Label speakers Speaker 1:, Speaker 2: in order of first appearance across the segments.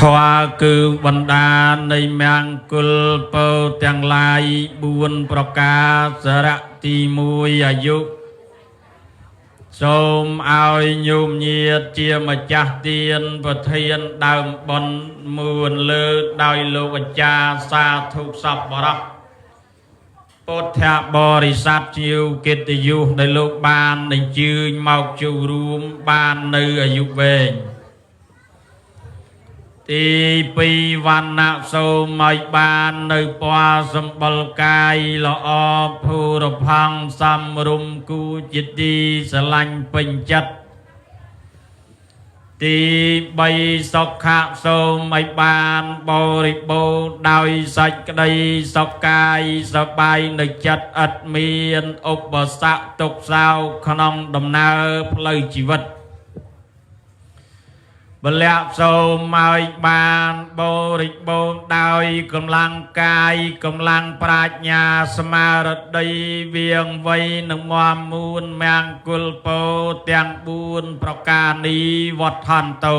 Speaker 1: ធម៌គឺបណ្ដានៃមង្គលពរទាំងឡាយ4ប្រការសារៈទី1អាយុសូមឲ្យញោមញាតជាម្ចាស់ទានប្រធានដើមបុណ្យមួនលើដោយលោកអាចារ្យសាធុសពរៈពុទ្ធបរិស័ទជាវកិត្តិយសដែលលោកបានអញ្ជើញមកចូលរួមបាននៅអាយុវែងទី2វណ្ណៈសូមឲ្យបាននៅពណ៌សម្បុរកាយល្អភូរផង់សំរុំគូជាទីស្រឡាញ់ពេញចិត្តទី3សុខៈសូមឲ្យបានបរិបូរណ៍ដោយសេចក្តីសុខកាយសប្បាយនៅចិត្តឥតមានឧបសគ្គទុក្ខសោកក្នុងដំណើរផ្លូវជីវិតបលៈសូមឲ្យបានបរិបូរណ៍ដោយកម្លាំងកាយកម្លាំងប្រាជ្ញាស្មារតីវៀងវៃនិងមមូនមង្គលពរទាំង4ប្រការនេះវត្តថន្តោ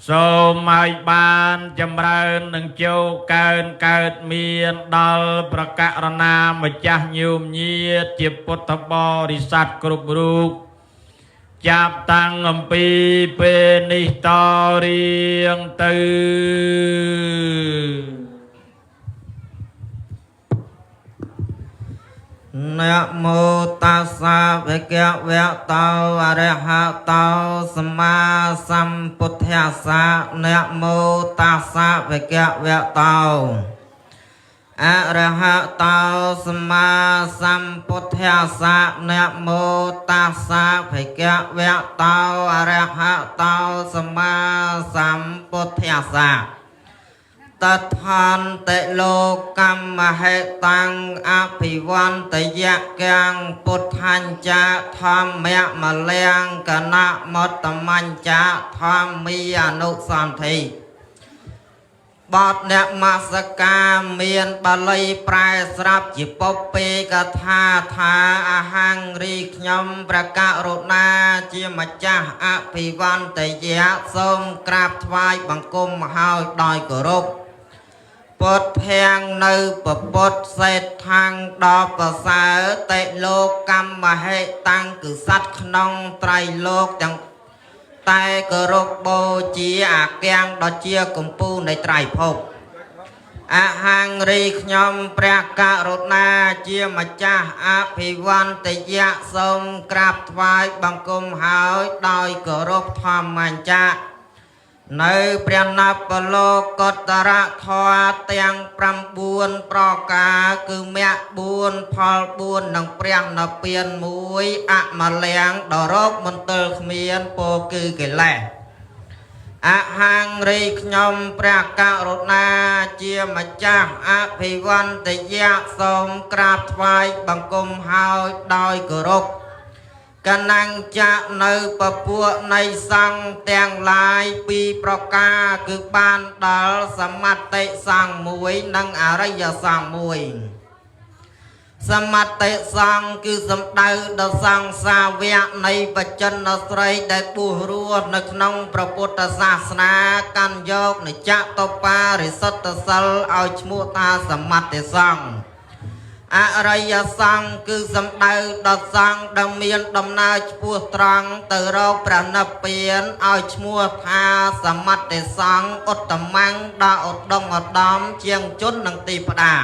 Speaker 1: សូមឲ្យបានចម្រើននិងចូលកើនកើតមានដល់ប្រករណាម្ចាស់ញោមញាតជាពុទ្ធបរិស័ទគ្រប់រូបចាប់តាំងអំពីពេលនេះតរៀងទៅ
Speaker 2: នមោតាសៈភគវៈតោអរហតោសម្មាសម្ពុទ្ធស្សៈនមោតាសៈភគវៈតោអរហតោសម្មាសម្ពុទ្ធស្សៈនមោតាសៈភគវៈតោអរហតោសម្មាសម្ពុទ្ធស្សៈ តថានតិលោកកម្មហេតាំងអភិវន្តយៈកាំងពុទ្ធាញ្ចាធម្មមលៀងគណៈមត្តមញ្ចាធម្មាអនុសន្ធិបទអ្នកមស្ការមានបាលីប្រែស្រាប់ជាពពេកថាថាអហង្រីខ្ញុំព្រះករុណាជាម្ចាស់អភិវន្តយៈសូមក្រាបថ្វាយបង្គំហើយដោយគោរពពុទ្ធាំងនៅពពុទ្ធសេដ្ឋាំងដល់ប្រសើរតិលោកកម្មហេតាំងគឺសត្វក្នុងត្រៃលោកទាំងតែគោរពបូជាអាកាំងដ៏ជាកម្ពូលនៃត្រៃភពអហង្រីខ្ញុំព្រះករុណាជាម្ចាស់អភិវន្តយៈសូមក្រាបថ្វាយបង្គំហើយដោយគោរពធម្មញ្ចៈនៅព្រះនពលោកតរធម៌ទាំង9ប្រការគឺមគ្គ4ផល4និងព្រះនិព្វាន1អមលៀងដល់រោគមន្ទិលគ្មានពោគឺកិលេសអហង្រីខ្ញុំព្រះករុណាជាម្ចាស់អភិវន្តយៈសូមក្រាបថ្វាយបង្គំហើយដោយគោរពកណញ្ចៈនៅពពួកនៃសង្ឃទាំងឡាយពីរប្រការគឺបានដល់សមតិសង្ឃមួយនិងអរិយសង្ឃមួយសមតិសង្ឃគឺសំដៅដល់សង្ឃសាវកនៃបច្ចិនស្រីដែលបួសរស់នៅក្នុងព្រះពុទ្ធសាសនាកាន់យកនិច្ចតបារិសុទ្ធសិលឲ្យឈ្មោះថាសមតិសង្ឃអរិយសង្ឃគឺសំដៅដល់សង្ឃដែលមានដំណើរឆ្ពោះត្រង់ទៅរកព្រះនិព្វានឲ្យឈ្មោះថាសមតិសង្ឃឧត្តមង្គដល់ឧត្តមឧត្តមជាងជននិងទីផ្ដា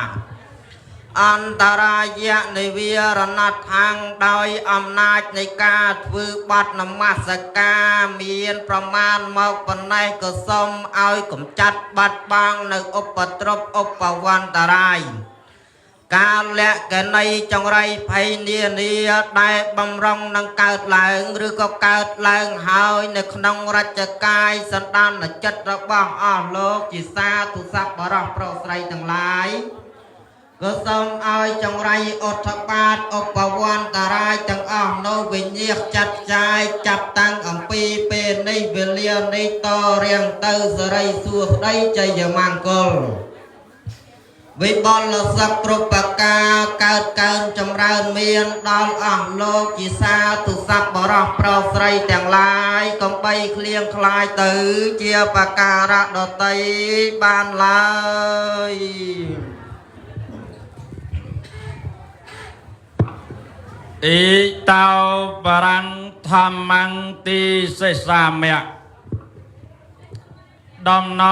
Speaker 2: អន្តរាយៈនិវារណដ្ឋាំងដោយអំណាចនៃការធ្វើបទនមស្ការមានប្រមាណមកប៉ុណ្ណេះក៏សូមឲ្យកំចាត់បាត់បង់នៅឧបទ្រពឧបវន្តរាយកាលៈកណីចង្រៃភ័យនានាដែលបំរុងនឹងកើតឡើងឬក៏កើតឡើងហើយនៅក្នុងរជ្ជកាយសន្តានចិត្តរបស់អស់លោកជាសាធុសពបរោះប្រុសស្រីទាំងឡាយក៏សូមឲ្យចង្រៃឧទ្ធបាតឧបវន្តរាយទាំងអស់នៅវិញ្ញាសចាត់ចាយចាប់តាំងអំពីពេលនេះវេលានេះតរៀងទៅសិរីសួស្តីជ័យមង្គល វិបុលសុខគ្រប់ប្រការកើតកើនចម្រើនមានដល់អស់លោកជាសាទុស័ព្ទបរោះប្រុសស្រីទាំងឡាយកុំបីឃ្លៀងខ្លាយទៅជាប្រការៈដតីបានឡើយ
Speaker 1: អ៊ីតោបរੰធម្មੰទីសិសាមៈដំណ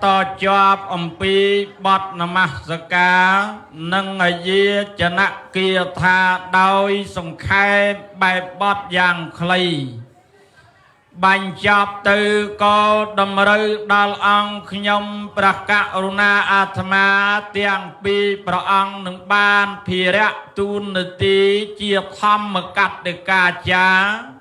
Speaker 1: តជាប់អំពីបទនមស្ការនិងអយាចនគាថាដោយសង្ខេបបែបបទយ៉ាងខ្លី បាញ់ចប់ទៅក៏តម្រូវដល់អង្គខ្ញុំព្រះករុណាអាត្មាទាំងពីរព្រះអង្គនឹងបានភិរៈទូននាទីជាធម្មកតិកាចារ្យ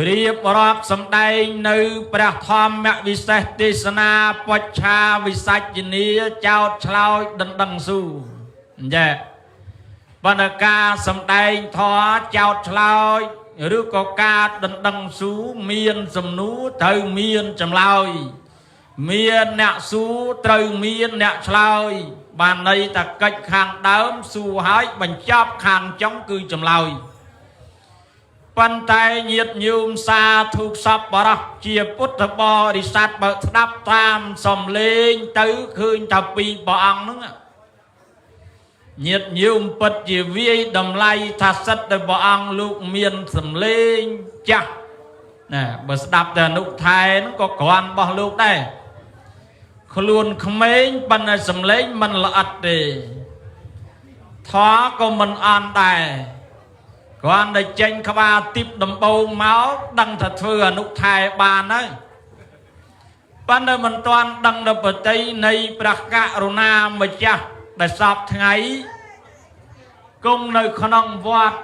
Speaker 1: រៀបរាប់សម្ដែងនៅព្រះធម្មវិសេសទេសនាបច្ឆាវិសាចនីចោតឆ្លោយដណ្ដឹងស៊ូអញ្ចេះបណ្ឌការសម្ដែងធម៌ចោតឆ្លោយឬក៏ការដណ្ដឹងស៊ូមានសំណួរត្រូវមានចម្លើយមានអ្នកស៊ូត្រូវមានអ្នកឆ្លើយបានន័យថាកិច្ចខាងដើមស៊ូហើយបញ្ចប់ខាងចុងគឺចម្លើយប៉ុន្តែញាតិញោមសាធុសពបរោះជាពុទ្ធបរិស័ទបើស្ដាប់តាមសំលេងទៅឃើញថាពីរព្រះអង្គហ្នឹងញាតិញោមពិតជាវាយតម្លៃថាសិទ្ធតែព្រះអង្គលោកមានសំលេងចាស់ណាបើស្ដាប់តែអនុថែហ្នឹងក៏ក្រាន់របស់លោកដែរខ្លួនក្មេងប៉ុន្តែសំលេងមិនល្អិតទេធម៌ក៏មិនអន់ដែរគ្រាន់តែចេញក្បាលទីបដំបូងមកដឹងថាធ្វើអនុថែបានហើយប៉ុន្តែមិនទាន់ដឹងដល់ប្រតិនៃព្រះករុណាម្ចាស់ដែលសពថ្ងៃគង់នៅក្នុងវត្ត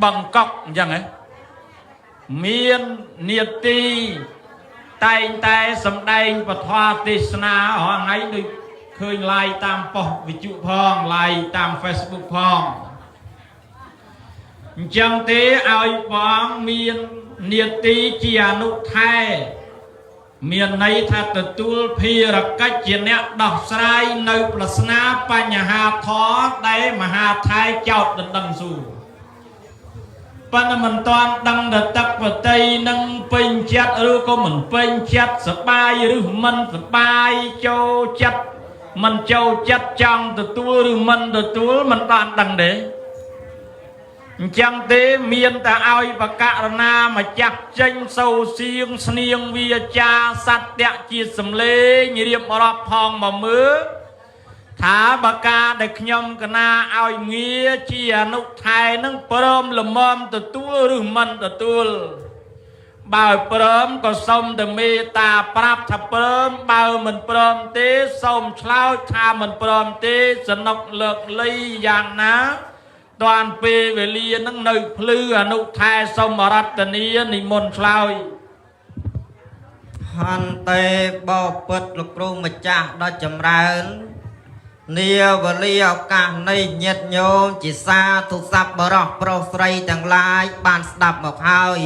Speaker 1: បឹងកុកអញ្ចឹងហ៎មាននាទីតែងតែសម្ដែងពធទេសនារាល់ថ្ងៃដូចឃើញ live តាមប៉ុស្តិ៍វិទ្យុផង live តាម Facebook ផងអញ្ចឹងទេឲ្យបងមាននាទីជាអនុថែមានន័យថាទទួលភារកិច្ចជាអ្នកដោះស្រាយនៅប្រស្នាបញ្ហាធម៌ដែលមហាថែចោតដណ្ដឹងស៊ូប៉ុន្តែមិនទាន់ដឹងដល់ទឹកបតីនឹងពេញចិត្តឬក៏មិនពេញចិត្តសបាយឬមិនសបាយចូលចិត្តមិនចូលចិត្តចង់ទទួលឬមិនទទួលមិនបានដឹងទេអញ្ចឹងទេមានតែឲ្យបកករណាម្ចាស់ចេញសូរសៀងស្នៀងវាចាសត្យជាសំលេងរៀបរាប់ផងមកមើលថាបកាដែលខ្ញុំកណាឲ្យងារជាអនុថែនឹងព្រមល្មមទទួលឬមិនទទួលបើព្រមក៏សូមតែមេត្តាប្រាប់ថាព្រមបើមិនព្រមទេសូមឆ្លើយថាមិនព្រមទេសនុកលើកលៃយ៉ាងណាតាន់ពេលវេលានឹងនៅភ្លឺអនុថែសូមរតនីនិមន្តឆ្លើយ
Speaker 2: ហន្ទេបពិតលោកគ្រូម្ចាស់ដ៏ចម្រើននាវលីឱកាសនៃញាតិញោមជាសាធុស័ព្ទបរោះប្រុសស្រីទាំងឡាយបានស្ដាប់មកហើយ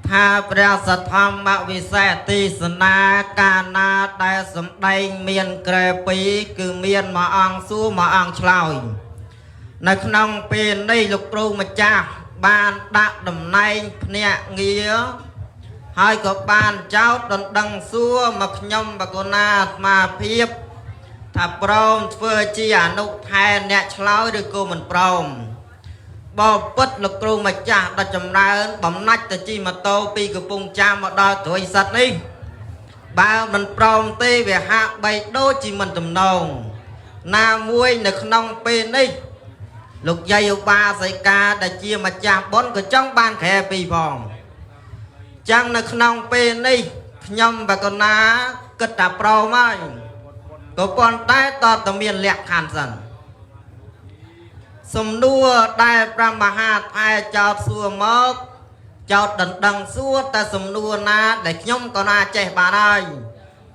Speaker 2: ថាព្រះសទ្ធម្មវិសេសទេសនាកាលណាដែលសម្ដែងមានក្រែពីរគឺមានមួយអង្គសួរមួយអង្គឆ្លើយនៅក្នុងពេលនេះលោកគ្រូម្ចាស់បានដាក់តំណែងភ្នាក់ងារហើយក៏បានចោតដណ្ដឹងសួរមកខ្ញុំបកុណាអាត្មាភាពថាព្រមធ្វើជាអនុថែអ្នកឆ្លើយឬក៏មិនព្រមបពិតលោកគ្រូម្ចាស់ដ៏ចម្រើនបំណាច់ទៅជិះម៉ូតូពីកំពង់ចាមមកដល់ត្រួយសិតនេះបើមិនព្រមទេវាហាក់បីដូចជាមិនទំនងណាមួយនៅក្នុងពេលនេះលោកយាយឧបាសិកាដែលជាម្ចាស់បុណ្យក៏ចង់បានខែពីរផងចឹងនៅក្នុងពេលនេះខ្ញុំបកណាគិតថាព្រមហើយក៏ប៉ុន្តែតើតមានលក្ខខណ្ឌសិនសំណួរដែលព្រះមហាថែចោតសួរមកចោតដណ្ដឹងសួរតែសំណួរណាដែលខ្ញុំក៏ណាចេះបានហើយ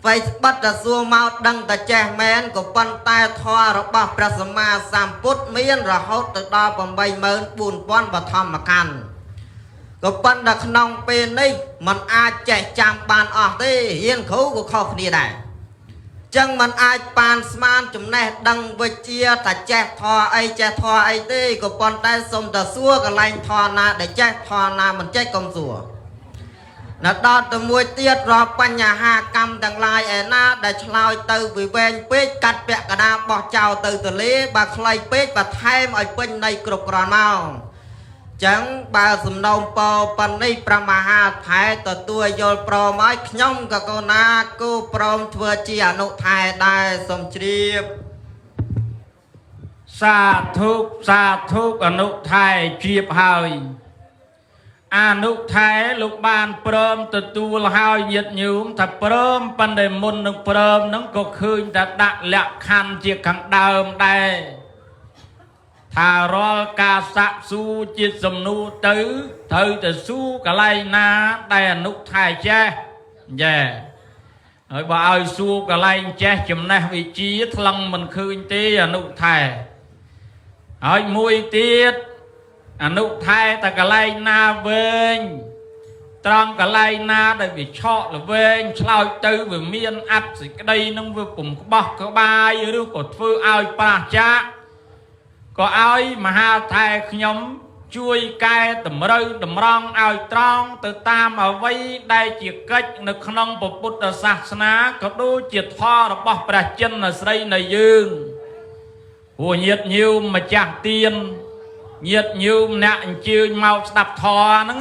Speaker 2: ហ្វេសបិទតែសួរមកដឹងតែចេះមែនក៏ប៉ុន្តែធម៌របស់ព្រះសម្មាសម្ពុទ្ធមានរហូតទៅដល់84000បឋមខណ្ឌក៏ប៉ុន្តែក្នុងពេលនេះมันអាចចេះចាំបានអស់ទេរៀនគ្រូក៏ខុសគ្នាដែរ ចឹងมันអាចប៉ានស្មានចំណេះដឹងវិជ្ជាថាចេះធរអីចេះធរអីទេក៏ប៉ុន្តែសុំតែសួរកន្លែងធរណាដែលចេះធរណាមិនចេះកុំសួរនៅដល់ទៅមួយទៀតរាល់បញ្ហាកម្មទាំងឡាយឯណាដែលឆ្លើយទៅវិវែងពេកកាត់ពាក់កណ្ដាលបោះចោលទៅទលេបើខ្លីពេកបើថែមឲ្យពេញនៃគ្រប់គ្រាន់មកចឹងបើសំណូមពរប៉ុណ្នេះព្រះមហាថែទទួលយល់ព្រមហើយខ្ញុំក៏កូនណាគូព្រមធ្វើជាអនុថែដែរសូមជ្រាប
Speaker 1: សាធុសាធុអនុថែជ្រាបហើយអនុថែលោកបានព្រមទទួលហើយញាតិញោមថាព្រមប៉ុន្តែមុននឹងព្រមនឹងក៏ឃើញតែដាក់លក្ខខណ្ឌជាខាងដើមដែរថារាល់ការសាក់សួរជាសំណួរទៅត្រូវតែសួរកន្លែងណាដែលអនុថែចេះយ៉ែហើយបើឲ្យសួរកន្លែងចេះចំណេះវិជ្ជាថ្លឹងមិនឃើញទេអនុថែហើយមួយទៀតអនុថែតែកន្លែងណាវែងត្រង់កន្លែងណាដែលវាឆក់ល្វែងឆ្លើយទៅវាមានអត្ថសេចក្តីនឹងវាពុំក្បោះក្បាយឬក៏ធ្វើឲ្យប្រាសចាកក៏ឲ្យមហាថែខ្ញុំជួយកែតម្រូវតម្រង់ឲ្យត្រង់ទៅតាមអ្វីដែលជាកិច្ចនៅក្នុងពុទ្ធសាសនាក៏ដូចជាធម៌របស់ព្រះចិនស្រីនៃយើងព្រោះញាតិញោមម្ចាស់ទានញាតិញោមអ្នកអញ្ជើញមកស្ដាប់ធម៌ហ្នឹង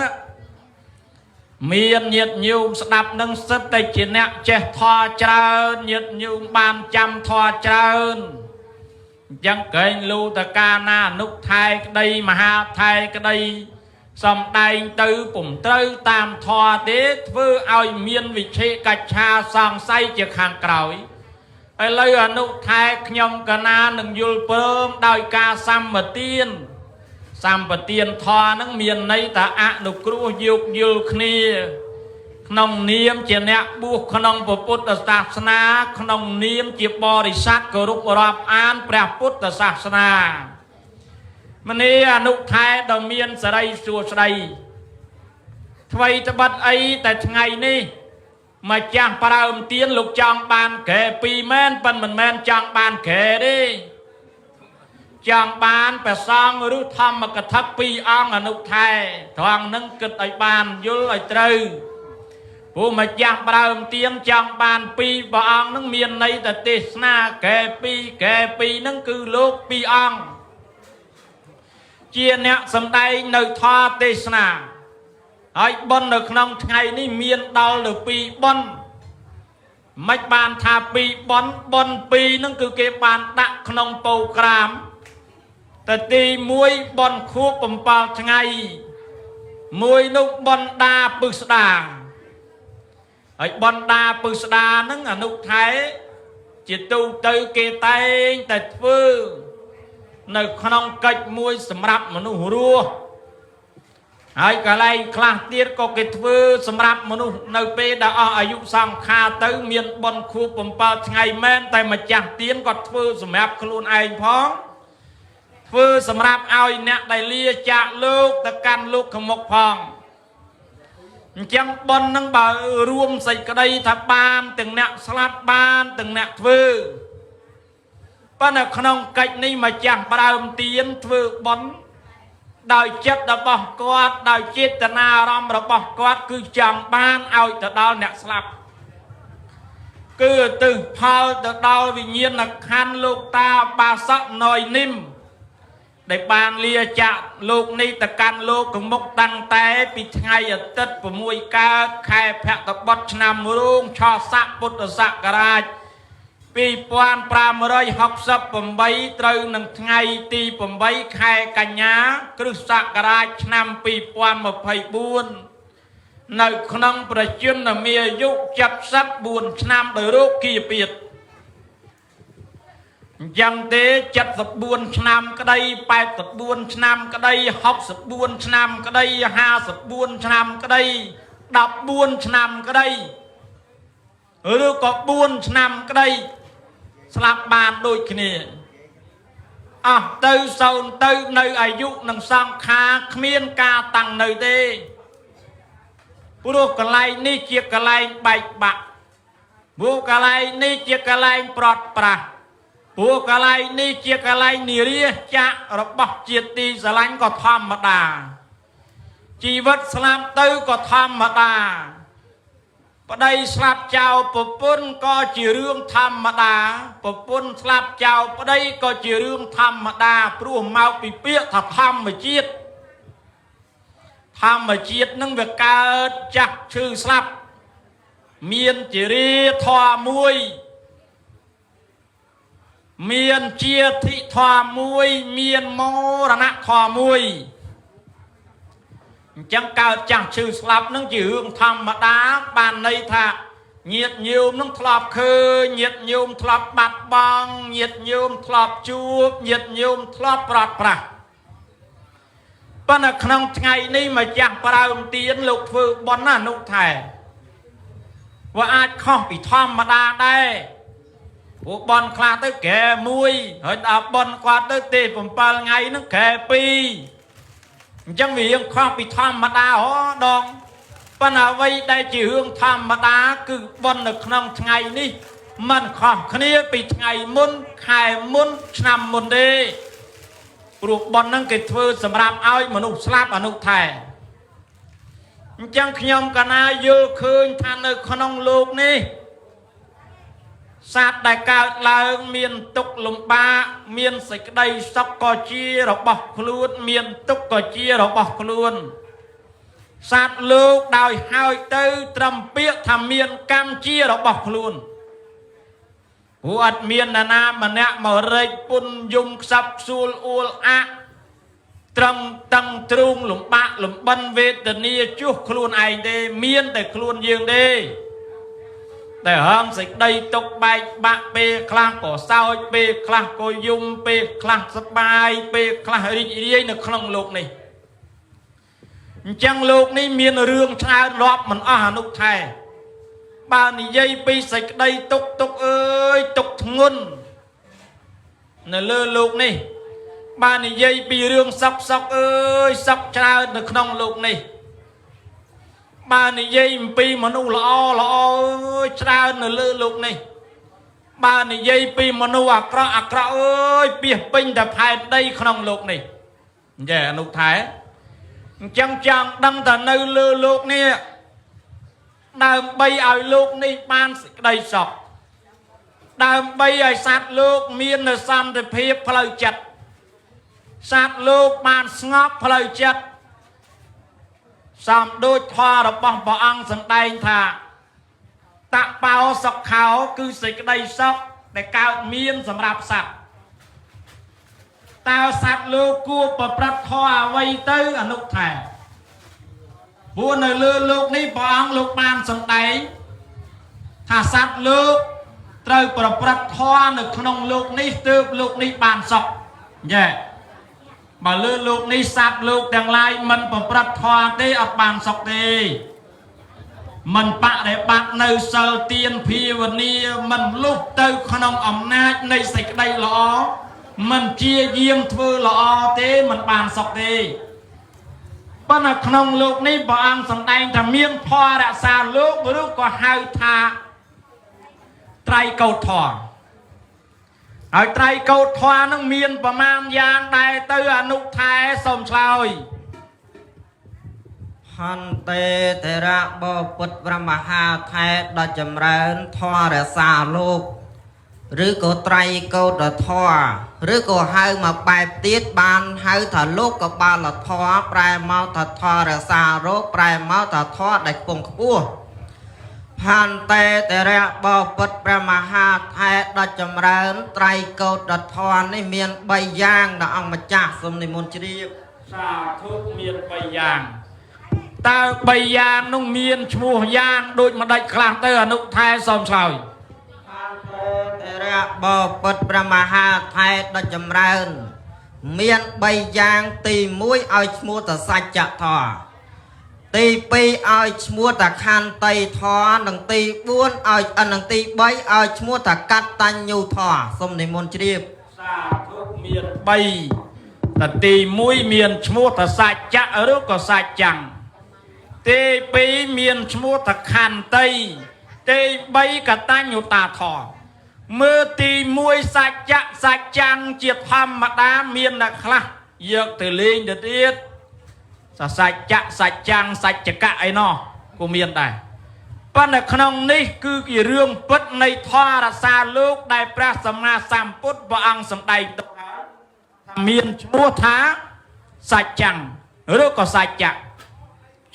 Speaker 1: មានញាតិញោមស្ដាប់នឹងសិតតែជាអ្នកចេះធម៌ច្រើនញាតិញោមបានចាំធម៌ច្រើនអញ្ចឹងក្រែងលូតកាណាអនុថែក្តីមហាថែក្តីសំដែងទៅពុំត្រូវតាមធម៌ទេធ្វើឲ្យមានវិឆេកច្ឆាសង្ស័យជាខាងក្រោយឥឡូវអនុថែខ្ញុំកណានឹងយល់ព្រមដោយការសម្បទានសម្បទានធម៌នឹងមានន័យថាអនុគ្រោះយោគយល់គ្នាក្នុងនាមជាអ្នកបួសក្នុងពុទ្ធសាសនាក្នុងនាមជាបរិស័ទគោរពរាប់អានព្រះពុទ្ធសាសនាមនីអនុថែដ៏មានសិរីសួស្តីថ្វីត្បិតអីតែថ្ងៃនេះម្ចាស់ប្រើមទៀនលោកចង់បានក្រែពីរមែនប៉ុន្តែមិនមែនចង់បានក្រែទេចង់បានព្រះសង្ឃឬធម្មកថាពីរអង្គអនុថែត្រង់នឹងគិតឲ្យបានយល់ឲ្យត្រូវព្រោះម្ចាស់ប្រើមទៀនចង់បានពីរព្រះអង្គនឹងមានន័យតែទេសនាកែពីរកែពីរនឹងគឺលោកពីរអង្គជាអ្នកសំដែងនៅធម៌ទេសនាហើយបុណ្យនៅក្នុងថ្ងៃនេះមានដល់ទៅពីរបុណ្យមិនបានថាពីរបុណ្យបុណ្យពីរនឹងគឺគេបានដាក់ក្នុងពោក្រាមតែទី1បុណ្យខួប7ថ្ងៃមួយនោះបុណ្យដាពឹស្ដាហើយបណ្ដាពឹស្ដានឹងអនុថែជាទូទៅគេតែងតែធ្វើនៅក្នុងកិច្ចមួយសម្រាប់មនុស្សរស់ហើយកន្លែងខ្លះទៀតក៏គេធ្វើសម្រាប់មនុស្សនៅពេលដែលអស់អាយុសង្ខារទៅមានបុណ្យខួប7ថ្ងៃមែនតែម្ចាស់ទានក៏ធ្វើសម្រាប់ខ្លួនឯងផងធ្វើសម្រាប់ឲ្យអ្នកដែលលាចាកលោកទៅកាន់លោកខាងមុខផងអញ្ចឹងបុណ្យនឹងបើរួមសេចក្តីថាបានទាំងអ្នកស្លាប់បានទាំងអ្នកធ្វើប៉ុន្តែក្នុងកិច្ចនេះម្ចាស់ប្រើមទៀនធ្វើបុណ្យដោយចិត្តរបស់គាត់ដោយចេតនាអារម្មណ៍របស់គាត់គឺចង់បានឲ្យទៅដល់អ្នកស្លាប់គឺឧទ្ទិសផលទៅដល់វិញ្ញាណក្ខន្ធលោកតាបាសកណយនិមដែលបានលាចាកលោកនេះទៅកាន់លោកខាងមុខតាំងតែពីថ្ងៃអាទិត្យ6កើតខែភទ្របទឆ្នាំរោងឆស័កពុទ្ធសករាជ2568ត្រូវនឹងថ្ងៃទី8ខែកញ្ញាគ្រិស្តសករាជឆ្នាំ2024នៅក្នុងប្រជជនមាយុ74ឆ្នាំដោយរោគគាពៀតអញ្ចឹងទេ74ឆ្នាំក្តី84ឆ្នាំក្តី64ឆ្នាំក្តី54ឆ្នាំក្តី14ឆ្នាំក្តីឬក៏4ឆ្នាំក្តីស្លាប់បានដូចគ្នាអស់ទៅសូន្យទៅនៅអាយុនឹងសង្ខារគ្មានការតាំងនៅទេព្រោះកន្លែងនេះជាកន្លែងបែកបាក់ ព្រោះកន្លែងនេះជាកន្លែងប្រត់ប្រាស់ព្រោះកន្លែងនេះជាកន្លែងនិរាចាករបស់ជាតិទីស្រឡាញ់ក៏ធម្មតាជីវិតស្លាប់ទៅក៏ធម្មតាប្តីស្លាប់ចោលប្រពន្ធក៏ជារឿងធម្មតាប្រពន្ធស្លាប់ចោលប្តីក៏ជារឿងធម្មតាព្រោះមកពីពាក្យថាធម្មជាតិធម្មជាតិនឹងវាកើតចាស់ឈឺស្លាប់មានជារាធម៌មួយមានជាធិធម៌មួយមានមរណៈធម៌មួយអញ្ចឹងកើតចាស់ឈឺស្លាប់នឹងជារឿងធម្មតាបានន័យថាញាតិញោមនឹងធ្លាប់ឃើញញាតិញោមធ្លាប់បាត់បង់ញាតិញោមធ្លាប់ជួបញាតិញោមធ្លាប់ប្រត់ប្រាស់ប៉ុន្តែក្នុងថ្ងៃនេះម្ចាស់ប្រើមទៀនលោកធ្វើបុណ្យណានុថែវាអាចខុសពីធម្មតាដែរព្រោះបុណ្យខ្លះទៅកែមួយហើយដល់បុណ្យគាត់ទៅទេ7ថ្ងៃហ្នឹងកែពីរអញ្ចឹងវារៀងខុសពីធម្មតាហដងប៉ុន្តែអ្វីដែលជារឿងធម្មតាគឺបុណ្យនៅក្នុងថ្ងៃនេះมันខុសគ្នាពីថ្ងៃមុនខែមុនឆ្នាំមុនទេព្រោះបុណ្យហ្នឹងគេធ្វើសម្រាប់ឲ្យមនុស្សស្លាប់អនុថែអញ្ចឹងខ្ញុំកណាយល់ឃើញថានៅក្នុងលោកនេះសត្វដែលកើតឡើងមានទុក្ខលំបាកមានសេចក្តីសុខក៏ជារបស់ខ្លួនមានទុក្ខក៏ជារបស់ខ្លួនសត្វលោកដោយហើយទៅត្រឹមពាក្យថាមានកម្មជារបស់ខ្លួនព្រោះអត់មាននរណាម្នាក់មករែកពុនយំខ្សឹបខ្សួលអួលអាក់ត្រឹមតឹងទ្រូងលំបាកលំបិនវេទនាជួសខ្លួនឯងទេមានតែខ្លួនយើងទេតែហងសេចក្តីទុកបែកបាក់ពេលខ្លះក៏សោចពេលខ្លះក៏យំពេលខ្លះសប្បាយពេលខ្លះរីករាយនៅក្នុងលោកនេះអញ្ចឹងលោកនេះមានរឿងច្រើនរាប់មិនអស់អនុថែបើនិយាយពីសេចក្តីទុកទុកអើយទុកធ្ងន់នៅលើលោកនេះបើនិយាយពីរឿងសុខសុខអើយសុខច្រើននៅក្នុងលោកនេះបើនិយាយអំពីមនុស្សល្អល្អអើយច្រើននៅលើលោកនេះបើនិយាយពីមនុស្សអាក្រក់អាក្រក់អើយពាសពេញតែផែនដីក្នុងលោកនេះអញ្ចឹងអនុថែអញ្ចឹងចង់ដឹងតែនៅលើលោកនេះដើម្បីឲ្យលោកនេះបានសេចក្តីសុខដើម្បីឲ្យសត្វលោកមាននៅសន្តិភាពផ្លូវចិត្តសត្វលោកបានស្ងប់ផ្លូវចិត្តសំដូចធម៌របស់ព្រះអង្គសម្ដែងថាតបោសុខោគឺសេចក្តីសុខដែលកើតមានសម្រាប់សត្វតើសត្វលោកគួរប្រព្រឹត្តធម៌អ្វីទៅអនុថែព្រោះនៅលើលោកនេះព្រះអង្គលោកបានសម្ដែងថាសត្វលោកត្រូវប្រព្រឹត្តធម៌នៅក្នុងលោកនេះទើបលោកនេះបានសុខយេបើលើលោកនេះសត្វលោកទាំងឡាយមិនប្រព្រឹត្តធម៌ទេអត់បានសុខទេមិនបរិបត្តិនៅសិលទានភាវនាមិនលុះទៅក្នុងអំណាចនៃសេចក្តីល្អមិនជាយាមធ្វើល្អទេមិនបានសុខទេប៉ុន្តែក្នុងលោកនេះព្រះអង្គសម្ដែងថាមានធម៌រក្សាលោកឬក៏ហៅថាត្រៃកោធម៌ហើយត្រៃកោធម៌នឹងមានប្រមាណយ៉ាងដែរទៅអនុថែសូមឆ្លើយ
Speaker 2: ហន្ទេធរៈបពុទ្ធព្រះមហាថេរដ៏ចម្រើនធម៌រក្សាលោកឬក៏ត្រៃកោដធម៌ឬក៏ហៅមកបែបទៀតបានហៅថាលោកកបាលធម៌ប្រែមកថាធម៌រក្សារោគប្រែមកថាធម៌ដែលខ្ពង់ខ្ពស់ផន្ទេធរៈបពុទ្ធព្រះមហាថេរដ៏ចម្រើនត្រៃកោដធម៌នេះមាន3យ៉ាងដល់អង្គម្ចាស់សូមនិមន្តជ្រាប
Speaker 1: សាធុមាន3យ៉ាងតើ3យ៉ាងនោះមានឈ្មោះយ៉ាងដូចម្ដេចខ្លះទៅអនុថែសូមឆ្លើយ
Speaker 2: ធរៈបពុទ្ធព្រះមហាថេរដ៏ចម្រើន មាន3យ៉ាងទី1ឲ្យឈ្មោះតសច្ចធម៌ទី2ឲ្យឈ្មោះតខន្តីធម៌និងទី4ឲ្យនិងទី3ឲ្យឈ្មោះតកតញ្ញូធម៌សូមនិមន្តជ្រាប
Speaker 1: សាធុមាន3តទី1មានឈ្មោះតសច្ចៈឬក៏សច្ចੰទី2មានឈ្មោះតខន្តី ទី3កតញ្ញូតាធម៌មើលទី1សច្ចៈសច្ចំជាធម្មតាមានអ្នកខ្លះយកទៅលេងទៅទៀតសច្ចៈសច្ចំសច្ចកៈអីណោះក៏មានដែរប៉ុន្តែក្នុងនេះគឺជារឿងពិតនៃធម៌រសាលោកដែលព្រះសម្មាសម្ពុទ្ធព្រះអង្គសម្ដែងទៅហើយថាមានឈ្មោះថាសច្ចំឬក៏សច្ចៈ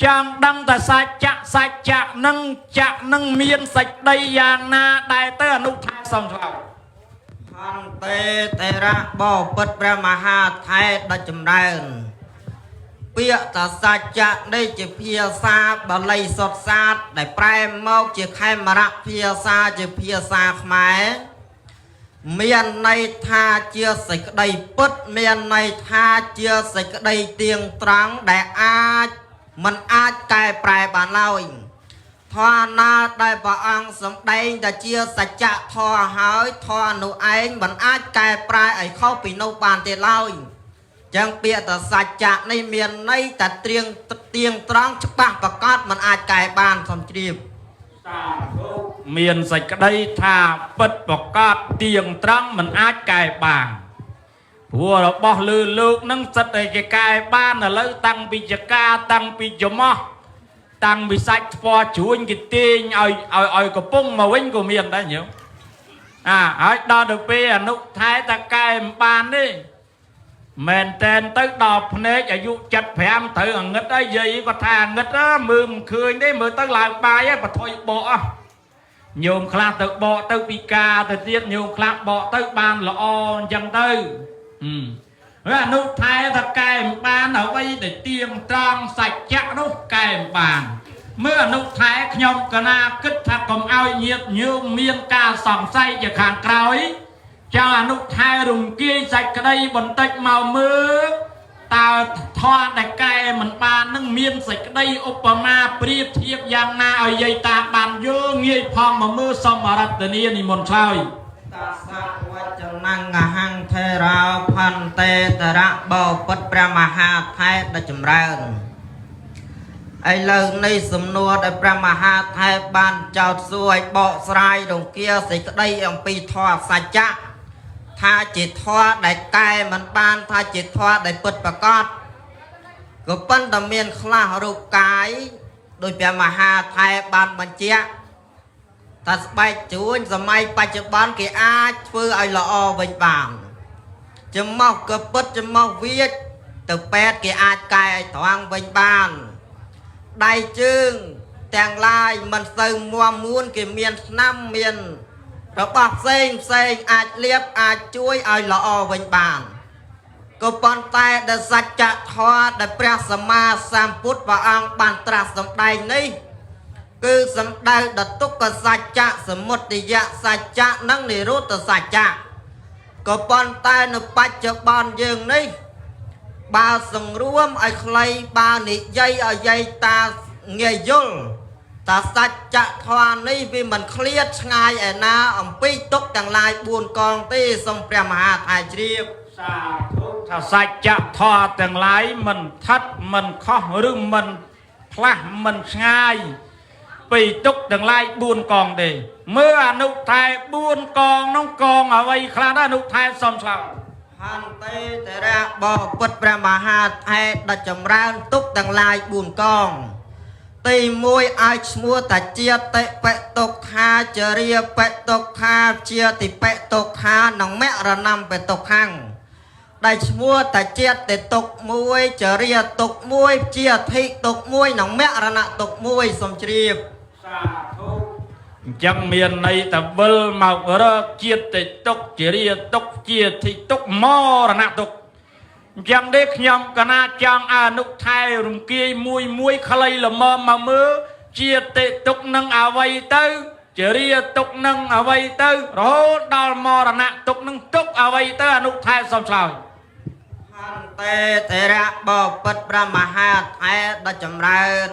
Speaker 1: ចង់ដឹងតែសច្ចៈសច្ចៈនឹងចៈនឹងមានសេចក្តីយ៉ាងណាដែរទៅអនុថែសំឆ្លើយ
Speaker 2: ហន្ទេតេរៈបពិតព្រះមហាថេរដ៏ចម្រើន ពាក្យថាសច្ចៈនេះជាភាសាបាលីសុទ្ធសាធដែលប្រែមកជាខេមរៈភាសាជាភាសាខ្មែរមានន័យថាជាសេចក្តីពិតមានន័យថាជាសេចក្តីទៀងត្រង់ដែលអាចមិនអាចកែប្រែបានឡើយធម៌ណាដែលព្រះអង្គសម្ដែងតែជាសច្ចធម៌ហើយធម៌នោះឯងមិនអាចកែប្រែឲ្យខុសពីនោះបានទេឡើយ ចឹងពាក្យតសច្ចៈនេះមានន័យតែត្រៀងទៀងត្រង់ច្បាស់ប្រកបមិនអាចកែបានសូមជ្រាប
Speaker 1: មានសេចក្តីថាពិតប្រកបទៀងត្រង់មិនអាចកែបានព្រោះរបស់លើលោកនឹងសិតតែគេកែបានឥឡូវតាំងពីចកាតាំងពីច្រមុះតាំងពីសាច់ថ្ពាល់ជួញគេទាញឲ្យឲ្យឲ្យកំពុងមកវិញក៏មានដែរញោមអាហើយដល់ទៅពេលអនុថែតែកែមិនបានទេមែនតែនទៅដល់ភ្នែកអាយុ75ត្រូវអងឹតហើយយាយគាត់ថាអងឹតមើលមិនឃើញទេមើលទៅឡើងបាយហើយបថុយបកអស់ញោមខ្លះទៅបកទៅពិការទៅទៀតញោមខ្លះបកទៅបានល្អអញ្ចឹងទៅហើយអនុថែថាកែមិនបានអ្វីដែលទៀងត្រង់សច្ចៈនោះកែមិនបានមើលអនុថែខ្ញុំកណាគិតថាកុំឲ្យញាតិញោមមានការសង្ស័យជាខាងក្រោយចង់អនុថែរំគាយសាច់ក្តីបន្តិចមកមើលតើធម៌ដែលកែមិនបាននឹងមានសេចក្តីឧបមាប្រៀបធៀបយ៉ាងណាឲ្យយាយតាបានយល់ងាយផងមកមើលសូមអរតនីនិមន្តឆ្លើយ
Speaker 2: តសវចនំអហង្ថេរោផន្តេតរៈបពិតព្រះមហាថេរដ៏ចម្រើនឥឡូវនេះសំណួរដែលព្រះមហាថេរបានចោទសួរឲ្យបកស្រាយរង្គាសេចក្តីអំពីធម៌សច្ចៈថាជាធម៌ដែលកែមិនបានថាជាធម៌ដែលពិតប្រាកដក៏ប៉ុន្តែមានខ្លះរូបកាយដោយព្រះមហាថេរបានបញ្ជាក់ថាស្បែកជួញសម័យបច្ចុប្បន្នគេអាចធ្វើឲ្យល្អវិញបានច្រមុះក៏ពិតច្រមុះវាចទៅពេទ្យគេអាចកែឲ្យត្រង់វិញបានដៃជើងទាំងឡាយមិនសូវមាំមួនគេមានស្នាមមានរបស់ផ្សេងផ្សេងអាចលាបអាចជួយឲ្យល្អវិញបានក៏ប៉ុន្តែដែលសច្ចធម៌ដែលព្រះសម្មាសម្ពុទ្ធព្រះអង្គបានត្រាស់សម្ដែងនេះគឺសំដៅដល់ទុក្ខសច្ចៈសមុទយសច្ចៈនិងនិរោធសច្ចៈក៏ប៉ុន្តែនៅបច្ចុប្បន្នយើងនេះបើសង្រួមឲ្យខ្លីបើនិយាយឲ្យយាយតាងាយយល់តាសច្ចៈធម៌នេះវាមិនឃ្លាតឆ្ងាយឯណាអំពីទុក្ខទាំងឡាយ4កងទេសូមព្រះមហាថៃជ្រាប
Speaker 1: សាធុថាសច្ចៈធម៌ទាំងឡាយមិនថិតមិនខុសឬមិនផ្លាស់មិនឆ្ងាយពីទុក្ខទាំងឡាយ4កងទេមើលអនុថែ4កងនោះកងអ្វីខ្លះដែរអនុថែសំឆ្លើយ
Speaker 2: ហន្ទេតរៈបពុតព្រះមហាថេរដ៏ចម្រើនទុក្ខទាំងឡាយ4កងទី1ឲ្យឈ្មោះតាជាតិបិទុក្ខាចរិយបិទុក្ខាជាតិបិទុក្ខានិងមរណំបិទុក្ខំដែលឈ្មោះតាជាតិទុក្ខមួយចរិយទុក្ខមួយជាធិទុក្ខមួយនិងមរណៈទុក្ខមួយសូមជ្រាប
Speaker 1: សាធុអញ្ចឹងមានន័យតវិលមករកជាតិទុក្ខជារាទុក្ខជាធិទុក្ខមរណៈទុក្ខអញ្ចឹងទេខ្ញុំកណាចង់អនុថែរំគាយមួយមួយខ្លីល្មមមកមើលជាតិទុក្ខនឹងអ្វីទៅជារាទុក្ខនឹងអ្វីទៅរហូតដល់មរណៈទុក្ខនឹងទុក្ខអ្វីទៅអនុថែសំឆ្លើយ
Speaker 2: ហន្ទេតរៈបពិតព្រះមហាថេរដ៏ចម្រើន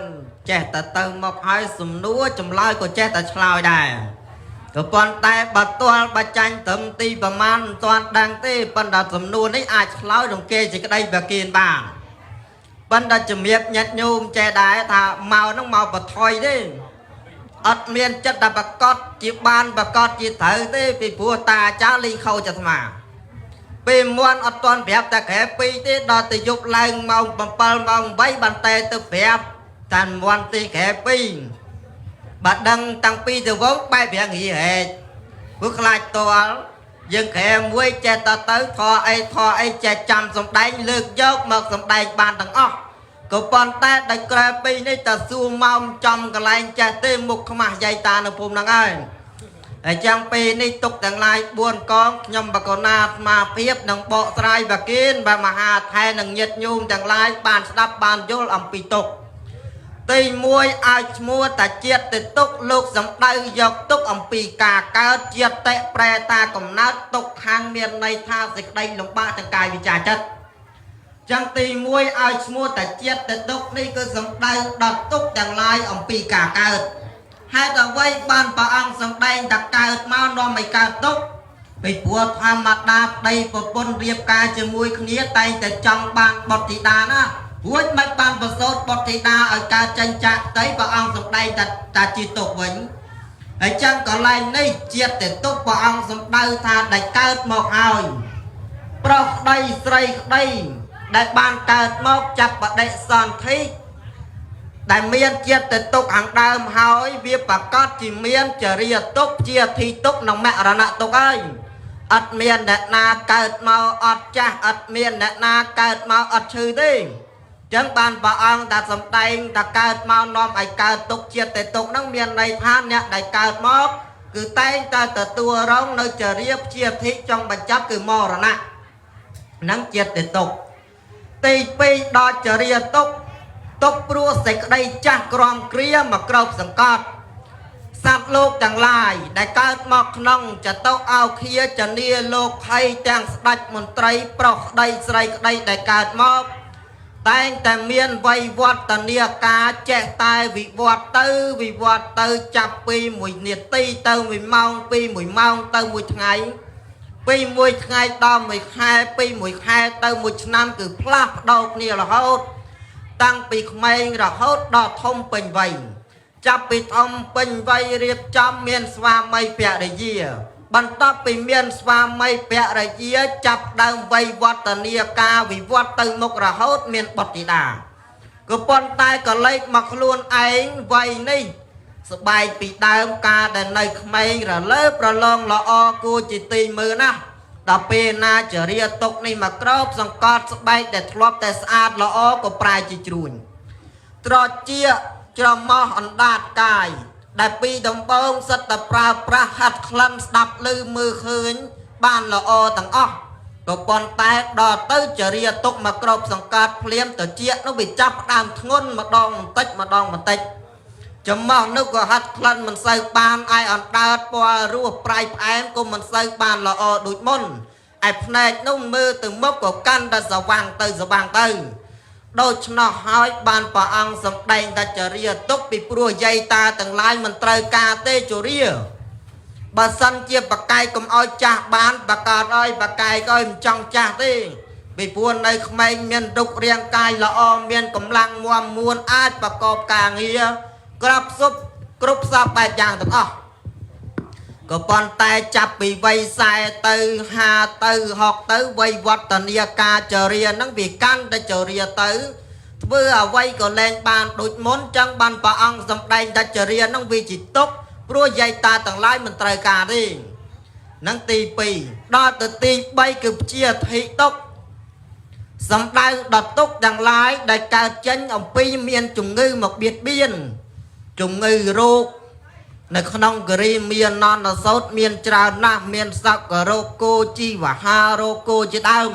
Speaker 2: ចេះតែទៅមកហើយសំណួរចម្លើយក៏ចេះតែឆ្លើយដែរក៏ប៉ុន្តែបើទាល់បើចាញ់ត្រឹមទីប្រមាណមិនទាន់ដឹងទេប៉ុន្តែសំណួរនេះអាចឆ្លើយរំគេសេចក្តីបាគៀនបានប៉ុន្តែជំរាបញាតិញោមចេះដែរថាមកហ្នឹងមកបថុយទេ អត់មានចិត្តតែប្រកបជាបានប្រកបជាត្រូវទេពីព្រោះតាអាចារ្យលេងខោចអាត្មាពេលមន់អត់ទាន់ប្រាប់តែក្រែពីរទេដល់ទៅយប់ឡើងម៉ោង7ម៉ោង8បានតែទៅប្រាប់តាមន់ទីក្រែពីរបើដឹងតាំងពីទៅវងបែបរាងហីហែកព្រោះខ្លាចតល់យើងក្រែមួយចេះតទៅធរអីធរអីចេះចាំសំដែងលើកយកមកសំដែងបានទាំងអស់ក៏ប៉ុន្តែដោយក្រែពីរនេះតសួរម៉ោមចំកន្លែងចេះទេមុខខ្មាស់យាយតានៅភូមិហ្នឹងហើយហើយចឹងពេលនេះទុកទាំងឡាយ4កងខ្ញុំបកណាអាត្មាភាពនឹងបកស្រាយបាគិនបាមហាថែនិងញាតិញោមទាំងឡាយបានស្ដាប់បានយល់អំពីទុកទី1ឲ្យឈ្មោះតាជាតិទៅទុកលោកសំដៅយកទុកអំពីការកើតជាតិតិប្រែតាកំណើតទុកខាងមានន័យថាសេចក្តីលំបាកទាំងកាយវិចារចិត្តចឹងទី1ឲ្យឈ្មោះតាជាតិទៅទុកនេះគឺសំដៅដល់ទុកទាំងឡាយអំពីការកើតហេតុអ្វីបានព្រះអង្គសម្ដែងថាកើតមកនាំឲ្យកើតទុក្ខពីព្រោះធម្មតាប្តីប្រពន្ធរៀបការជាមួយគ្នាតែងតែចង់បានបុត្រធីតាណារួចមិនបានប្រសូតបុត្រធីតាឲ្យកើតចេញចាកផ្ទៃព្រះអង្គសម្ដែងថាជាទុក្ខវិញហើយចឹងកន្លែងនេះជាតិទៅទុក្ខព្រះអង្គសម្ដៅថាដែលកើតមកហើយប្រុសក្តីស្រីក្តីដែលបានកើតមកចាប់បដិសន្ធិដែលមានជាតិទៅទុកខាងដើមហើយវាប្រកាសជាមានចរិយាទុកជាអធិទុកនិងមរណៈទុកហើយអត់មានអ្នកណាកើតមកអត់ចាស់អត់មានអ្នកណាកើតមកអត់ឈឺទេចឹងបានព្រះអង្គតែសំដែងតែកើតមកនាំឲ្យកើតទុកជាតិទៅទុកហ្នឹងមានន័យថាអ្នកដែលកើតមកគឺតែងតែទទួលរងនៅចរិយាជាអធិចង់បញ្ចប់គឺមរណៈហ្នឹងជាតិទៅទុកទី2ដល់ចរិយាទុកទុកព្រោះសេចក្តីចាស់ក្រំគ្រាមកក្របសង្កត់សត្វលោកទាំងឡាយដែលកើតមកក្នុងចតុអោខាចនីលោកភ័យទាំងស្ដេចមន្ត្រីប្រុសក្តីស្រីក្តីដែលកើតមកតែងតែមានវ័យវឌ្ឍនាការចេះតែវិវត្តទៅវិវត្តទៅចាប់ពី1នាទីទៅ1ម៉ោងពី1ម៉ោងទៅ1ថ្ងៃពី1ថ្ងៃដល់1ខែពី1ខែទៅ1ឆ្នាំគឺផ្លាស់ប្ដូរគ្នារហូតតាំងពីក្មេងរហូតដល់ធំពេញវ័យចាប់ពីធំពេញវ័យរៀបចំមានស្វាមីភរិយាបន្ទាប់ពីមានស្វាមីភរិយាចាប់ដើមវ័យវឌ្ឍនាការវិវត្តទៅមុខរហូតមានបុត្រធីតាក៏ប៉ុន្តែក៏លេចមកខ្លួនឯងវ័យនេះស្បែកពីដើមការដែលនៅក្មេងរលើបរលងល្អគួរជាទីមើលណាស់ដល់ពេលណាចរិយាទុកនេះមកក្របសង្កត់ស្បែកដែលធ្លាប់តែស្អាតល្អក៏ប្រែជាជ្រួញត្រចៀកច្រមុះអណ្ដាតកាយដែលពីដំបូងសិតតែប្រើប្រាស់ហាត់ក្លិនស្ដាប់ឮមើលឃើញបានល្អទាំងអស់ក៏ប៉ុន្តែដល់ទៅចរិយាទុកមកក្របសង្កត់ភ្លាមត្រចៀកនោះវាចាប់ផ្ដើមធ្ងន់ម្ដងបន្តិចម្ដងបន្តិចច្រមុះនោះក៏ហាត់ក្លិនមិនសូវបានឯអណ្ដើតពណ៌រសប្រៃផ្អែមក៏មិនសូវបានល្អដូចមុនឯភ្នែកនោះមើលទៅមុខក៏កាន់តែស្វាងទៅស្វាងទៅដូច្នោះហើយបានព្រះអង្គសម្ដែងថាចរិយាទុកពីព្រោះយាយតាទាំងឡាយមិនត្រូវការទេចរិយាបើសិនជាបកាយកុំឲ្យចាស់បានបកាត់ឲ្យបកាយក៏ឲ្យមិនចង់ចាស់ទេពីព្រោះនៅក្មេងមានរូបរាងកាយល្អមានកម្លាំងមាំមួនអាចប្រកបការងារក្របសុបគ្រប់សពបែបយ៉ាងទាំងអស់ក៏ប៉ុន្តែចាប់ពីវ័យ40ទៅ50ទៅ60ទៅវ័យវឌ្ឍនាការចរិយាហ្នឹងវាកាន់តែចរិយាទៅធ្វើអ្វីក៏លែងបានដូចមុនចឹងបានព្រះអង្គសម្ដែងថាចរិយាហ្នឹងវាជាទុក្ខព្រោះយាយតាទាំងឡាយមិនត្រូវការទេហ្នឹងទី2ដល់ទៅទី3គឺជាអធិទុក្ខសំដៅដល់ទុក្ខទាំងឡាយដែលកើតចេញអំពីមានជំងឺមកបៀតបៀនជំងឺរោគនៅក្នុងគិរីមាននន្តសោតមានច្រើនណាស់មានសក្ករោគគោជីវហារោគគោជាដើម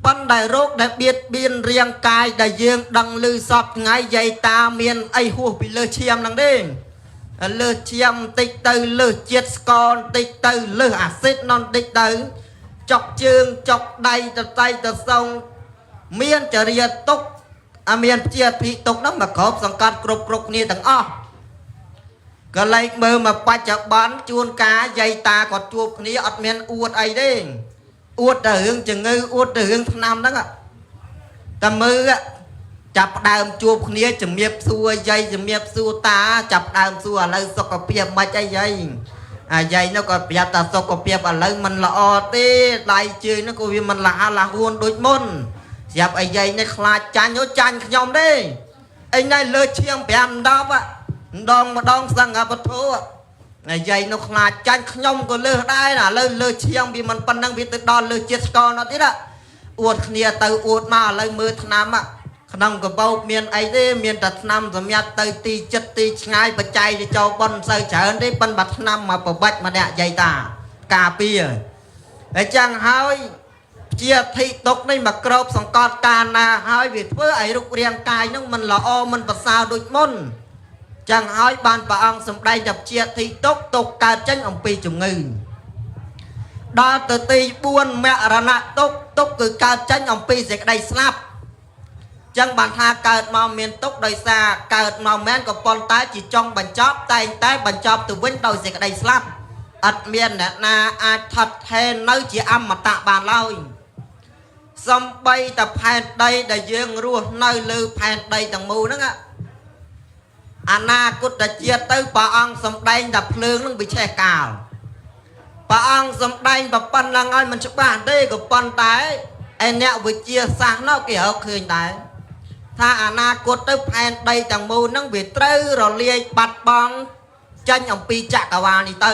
Speaker 2: ប៉ុន្តែរោគដែលបៀតបៀនរាងកាយដែលយើងដឹងឮសពថ្ងៃយាយតាមានអីហួសពីលើឈាមហ្នឹងទេលើសឈាមបន្តិចទៅលើសជាតិស្ករបន្តិចទៅលើសអាស៊ីតនបន្តិចទៅចុកជើងចុកដៃតតៃតសងមានចរិយាទុក្ខអាមានជាអធិទុក្ខហ្នឹងមកគ្របសង្កត់គ្រប់គ្រប់គ្នាទាំងអស់ក៏លេចមើលមកបច្ចុប្បន្នជួនកាលយាយតាគាត់ជួបគ្នាអត់មានអួតអីទេអួតតែរឿងជំងឺអួតតែរឿងថ្នាំហ្នឹងតែមើល ចាប់ផ្ដើមជួបគ្នាជំរាបសួរយាយជំរាបសួរតាចាប់ផ្ដើមសួរឥឡូវសុខភាពមិនអីយាយអាយាយនោះក៏ប្រាប់ថាសុខភាពឥឡូវមិនល្អទេដៃជើងនោះក៏វាមិនលះលះហួនដូចមុនស្រាប់អាយាយនេះខ្លាចចាញ់អូចាញ់ខ្ញុំទេអីណៃលើឈៀង5 10ម្ដងម្ដងសង្ឃពធអាយាយនោះខ្លាចចាញ់ខ្ញុំក៏លើសដែរណាឥឡូវលើឈៀងវាមិនប៉ុណ្ណឹងវាទៅដល់លើជាតិស្ករនោះទៀតអួតគ្នាទៅអួតមកឥឡូវមើលឆ្នាំក្នុងកបោបមានអីទេមានតែឆ្នាំសម្រាប់ទៅទីចិត្តទីឆ្ងាយបច្ច័យទៅចូលប៉ុនសូវច្រើនទេប៉ុនបាត់ឆ្នាំមកប្របាច់ម្នាក់យាយតាការពារហើយចឹងហើយជាអធិទុកនេះមកក្របសង្កត់កាលណាហើយវាធ្វើឲ្យរូបរាងកាយនឹងមិនល្អមិនប្រសើរដូចមុនចឹងហើយបានព្រះអង្គសម្ដែងថាជាអធិទុកទុកកើតចេញអំពីជំងឺដល់ទៅទី4មរណៈទុកទុកគឺកើតចេញអំពីសេចក្តីស្លាប់ចឹងបានថាកើតមកមានទុកដោយសារកើតមកមែនក៏ប៉ុន្តែជាចុងបញ្ចប់តែងតែបញ្ចប់ទៅវិញដោយសេចក្តីស្លាប់អត់មានអ្នកណាអាចថត់ថេរនៅជាអមតៈបានឡើយសំបីតែផែនដីដែលយើងរស់នៅលើផែនដីទាំងមូលហ្នឹងអនាគតជាតិទៅព្រះអង្គសម្ដែងតែភ្លើងនឹងវិឆេះកាលព្រះអង្គសម្ដែងប៉ុណ្ណឹងឲ្យមិនច្បាស់ទេក៏ប៉ុន្តែឯអ្នកវិទ្យាសាស្ត្រនោះគេរកឃើញដែរថាអនាគតទៅផែនដីទាំងមូលហ្នឹងវាត្រូវរលាយបាត់បង់ចេញអំពីចក្រវាលនេះទៅ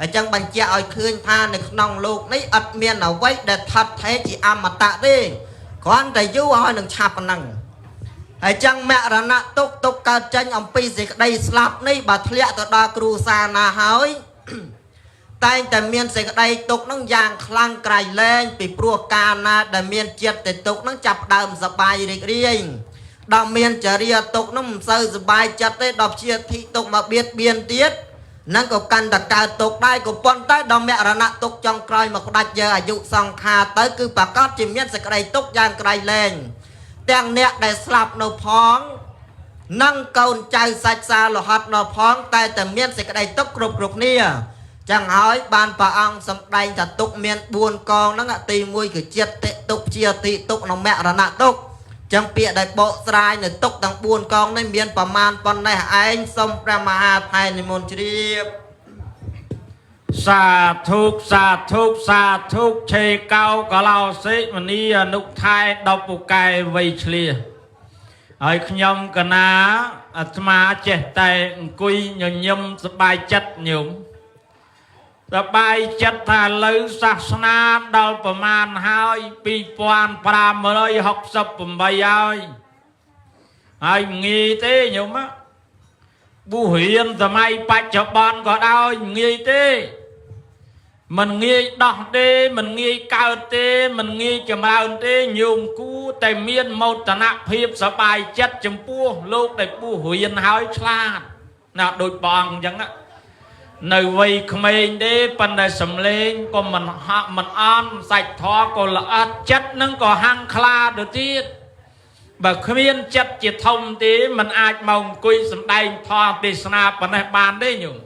Speaker 2: អញ្ចឹងបញ្ជាក់ឲ្យឃើញថានៅក្នុងលោកនេះអត់មានអ្វីដែលថត់ថេរជាអមតៈទេគ្រាន់តែយូរហើយនឹងឆាប់ប៉ុណ្ណឹងហើយចឹងមរណៈទុកទុកកើតចេញអំពីសេចក្តីស្លាប់នេះបើធ្លាក់ទៅដល់គ្រួសារណាហើយ តែងតែមានសេចក្តីទុកនឹងយ៉ាងខ្លាំងក្រៃលែងពីព្រោះកាលណាដែលមានចិត្តទៅទុកនឹងចាប់ដើមសបាយរីករាយដល់មានចរិយាទុកនឹងមិនសូវសបាយចិត្តទេដល់ជាធិទុកមកបៀតបៀនទៀតនឹងក៏កាន់តែកើតទុកដែរក៏ប៉ុន្តែដល់មរណៈទុកចុងក្រោយមកផ្ដាច់យើអាយុសង្ខារទៅគឺប្រកាសជាមានសេចក្តីទុកយ៉ាងក្រៃលែងទាំងអ្នកដែលស្លាប់នៅផងនិងកូនចៅសាច់សាលោហិតនៅផងតែតែមានសេចក្តីទុកគ្រប់គ្រប់គ្នាចឹងហើយបានព្រះអង្គសម្ដែងថាទុកមាន4កងហ្នឹងទី1គឺចិត្តទុកជាតិទុកនិងមរណៈទុកចឹងពាក្យដែលបកស្រាយនៅទុកទាំង4កងនេះមានប្រមាណប៉ុណ្ណេះឯងសូមព្រះមហាថៃនិមន្តជ្រាប
Speaker 1: សាធុសាធុសាធុឆេកោកឡោសិមនីអនុថែដល់ពូកែវ័យឆ្លៀសហើយខ្ញុំកណាអាត្មាចេះតែអង្គុយញញឹមសប្បាយចិត្តញោមសប្បាយចិត្តថាឥឡូវសាសនាដល់ប្រមាណហើយ2568ហើយហើយមិនងាយទេញោមណាបុរៀនសម័យបច្ចុប្បន្នក៏ដោយមិនងាយទេមិនងាយដោះទេមិនងាយកើតទេមិនងាយចម្រើនទេញោមគួរតែមានមោទនភាពសប្បាយចិត្តចំពោះលោកដែលពុះរៀនហើយឆ្លាតណាដូចព្រះអង្គអញ្ចឹងណានៅវ័យក្មេងទេប៉ុន្តែសំលេងក៏មិនហក់មិនអន់សាច់ធម៌ក៏ល្អិតចិត្តនឹងក៏ហាំងខ្លាទៅទៀតបើគ្មានចិត្តជាធំទេมันអាចមកអង្គុយសម្ដែងធម៌ទេសនាប៉ុណ្ណេះបានទេញោម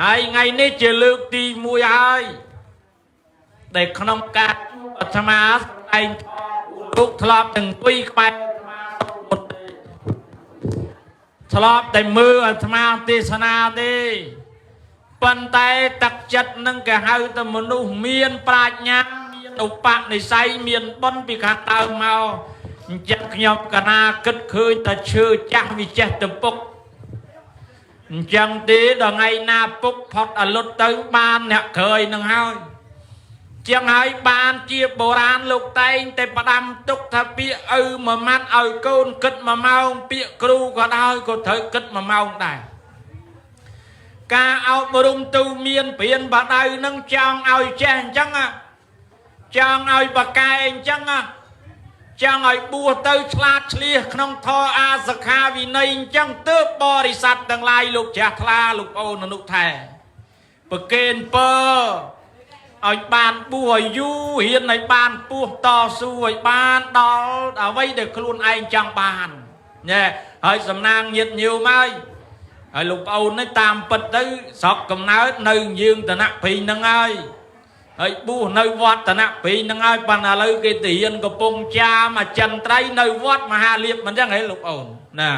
Speaker 1: ហើយថ្ងៃនេះជាលើកទី1ហើយដែលក្នុងការអាត្មាសម្ដែងធម៌លោកធ្លាប់តែអង្គុយក្បែរអាត្មាមុនទេធ្លាប់តែមើលអាត្មាទេសនាទេប៉ុន្តែទឹកចិត្តនឹងគេហៅតែមនុស្សមានប្រាជ្ញាមានឧបនិស្ស័យមានបុណ្យពីខាងដើមមកអញ្ចឹងខ្ញុំកណាគិតឃើញតែឈើចាស់វាចេះទៅពុកអញ្ចឹងទេដល់ថ្ងៃណាពុកផុតអលុតទៅបានអ្នកក្រោយនឹងហើយជាងហើយបានជាបុរាណលោកតែងតែផ្ដាំទុកថាពាក្យឪមួយម៉ាត់ឲ្យកូនគិតមួយម៉ោងពាក្យគ្រូក៏ដោយក៏ត្រូវគិតមួយម៉ោងដែរការអប់រំទូមានព្រានបដៅនឹងចង់ឲ្យចេះអញ្ចឹងចង់ឲ្យបកែអញ្ចឹងចង់ឲ្យបួសទៅឆ្លាតឆ្លៀសក្នុងធម៌អាសខាវិន័យអញ្ចឹងទើបបរិស័ទទាំងឡាយលោកជ្រះថ្លាលោកអូនអនុថែប្រកេនពើឲ្យបានបួសឲ្យយូររៀនឲ្យបានពោះតស៊ូឲ្យបានដល់អ្វីដែលខ្លួនឯងចង់បានណែហើយសំណាងញាតញោមហើយហើយលោកប្អូននេះតាមពិតទៅស្រុកកំណើតនៅយើងតនៈភីហ្នឹងហើយ ហើយបួសនៅវត្តនៈពីហ្នឹងហើយប៉ុន្តែឥឡូវគេទៅរៀនកំពង់ចាមអចិន្ត្រៃយ៍នៅវត្តមហាលាភមិនចឹងហ៎លោកអូនណា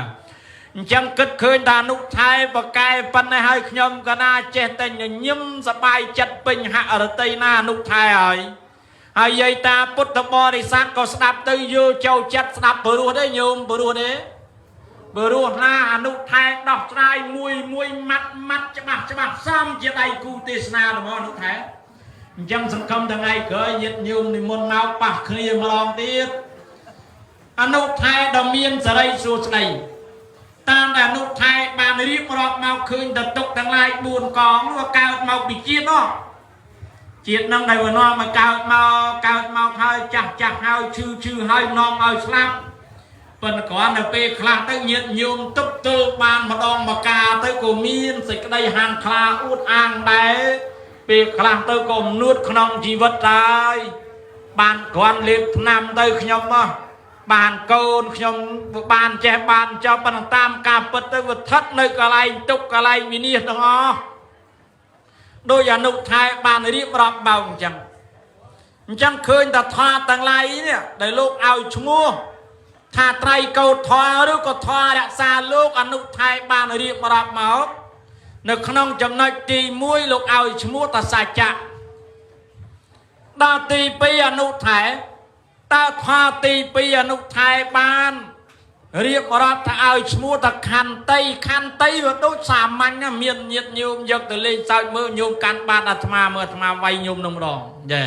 Speaker 1: អញ្ចឹងគិតឃើញថាអនុថែបកែប៉ុណ្ណេះហើយខ្ញុំកណាចេះតែញញឹមសប្បាយចិត្តពេញហរតីណាអនុថែហើយហើយយាយតាពុទ្ធបរិស័ទក៏ស្ដាប់ទៅយល់ចូលចិត្តស្ដាប់ព្រោះទេញោមព្រោះទេព្រោះណាអនុថែដោះស្រាយមួយមួយម៉ាត់ម៉ាត់ច្បាស់ច្បាស់សំជាដៃគូទេសនារបស់អនុថែអញ្ចឹងសង្ឃឹមថ្ងៃក្រោយញាតិញោមនិមន្តមកប៉ះគ្នាម្ដងទៀតអនុថែដ៏មានសេរីសួស្តីតាមដែលអនុថែបានរៀបរាប់មកឃើញតទុកទាំងឡាយ4កងនោះកើតមកពីជាតិនោះជាតិនឹងដែលវានាំមកកើតមកកើតមកហើយចាស់ចាស់ហើយឈឺឈឺហើយនាំឲ្យស្លាប់ប៉ុន្តែគ្រាន់តែពេលខ្លះទៅញាតិញោមទប់ទល់បានម្ដងមកកាទៅក៏មានសេចក្តីហានខ្លាអួតអាងដែរពេលខ្លះទៅក៏នួតក្នុងជីវិតដែរបានគ្រាន់លេបថ្នាំទៅខ្ញុំមកបានកូនខ្ញុំបានចេះបានចប់ប៉ុន្តែតាមការពិតទៅវាស្ថិតនៅកន្លែងទុកកន្លែងវិនិច្ឆ័យទាំងអស់ដោយអនុថែបានរៀបរាប់បោអញ្ចឹងអញ្ចឹងឃើញតែធម៌ទាំងឡាយនេះដែលលោកឲ្យឈ្មោះថាត្រៃកោធម៌ឬក៏ធម៌រក្សាលោកអនុថែបានរៀបរាប់មកនៅក្នុងចំណុចទី1លោកឲ្យឈ្មោះតសច្ចៈដល់ទី2អនុថែតើធម៌ទី2អនុថែបានរៀបរាប់ថាឲ្យឈ្មោះតខន្តីខន្តីវាដូចសាមញ្ញណាមានញាតិញោមយកទៅលេងសើចមើលញោមកាន់បានអាត្មាមើលអាត្មាវាយញោមនឹងម្ដងយេ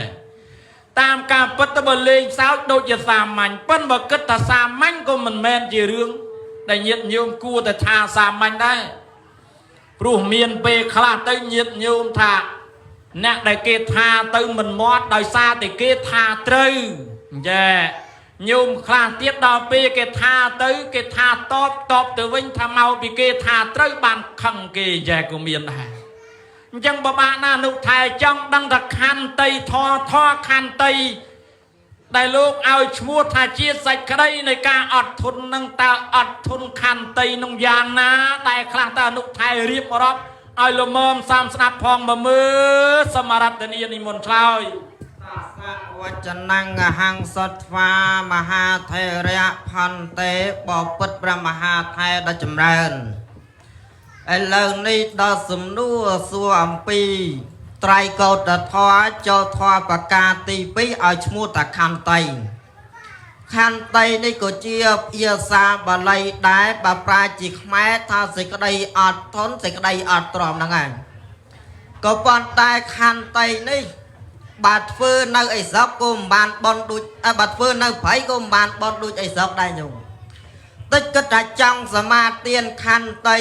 Speaker 1: តាមការពិតទៅបើលេងសើចដូចជាសាមញ្ញប៉ុន្តែបើគិតថាសាមញ្ញក៏មិនមែនជារឿងដែលញាតិញោមគួរតែថាសាមញ្ញដែរព្រោះមានពេលខ្លះទៅញាតិញោមថាអ្នកដែលគេថាទៅមិនមាត់ដោយសារតែគេថាត្រូវចាញោមខ្លះទៀតដល់ពេលគេថាទៅគេថាតបតបទៅវិញថាមកពីគេថាត្រូវបានខឹងគេចាក៏មានដែរអញ្ចឹងបបាក់ណានុថែចង់ដឹងថាខន្តីធរធរខន្តីដែលលោកឲ្យឈ្មោះថាជាសេចក្តីនៃការអត់ធន់នឹងតើអត់ធន់ខន្តីនឹងយ៉ាងណាដែលខ្លះតើអនុថែរៀបរាប់ឲ្យលមមសាមស្ដាប់ផងមកមើលសមរតនីនិមន្តឆ្លើយ
Speaker 2: សវចនំអហង្សត្វាមហាថេរៈផន្តេបពិតព្រះមហាថេរដ៏ចម្រើនឥឡូវនេះដល់សំណួរសួរអំពី ត្រៃកោតធម៌ចូលធម៌ប្រការទី2ឲ្យឈ្មោះតាខន្តីខន្តីនេះក៏ជាភាសាបាលីដែរបើប្រាជាខ្មែរថាសេចក្តីអត់ធន់សេចក្តីអត់ទ្រាំហ្នឹងឯងក៏ប៉ុន្តែខន្តីនេះ បើធ្វើនៅអីស្រុកក៏មិនបានបន់ដូចអើបើធ្វើនៅព្រៃក៏មិនបានបន់ដូចអីស្រុកដែរញោមតិចគិតថាចង់សមាទានខន្តី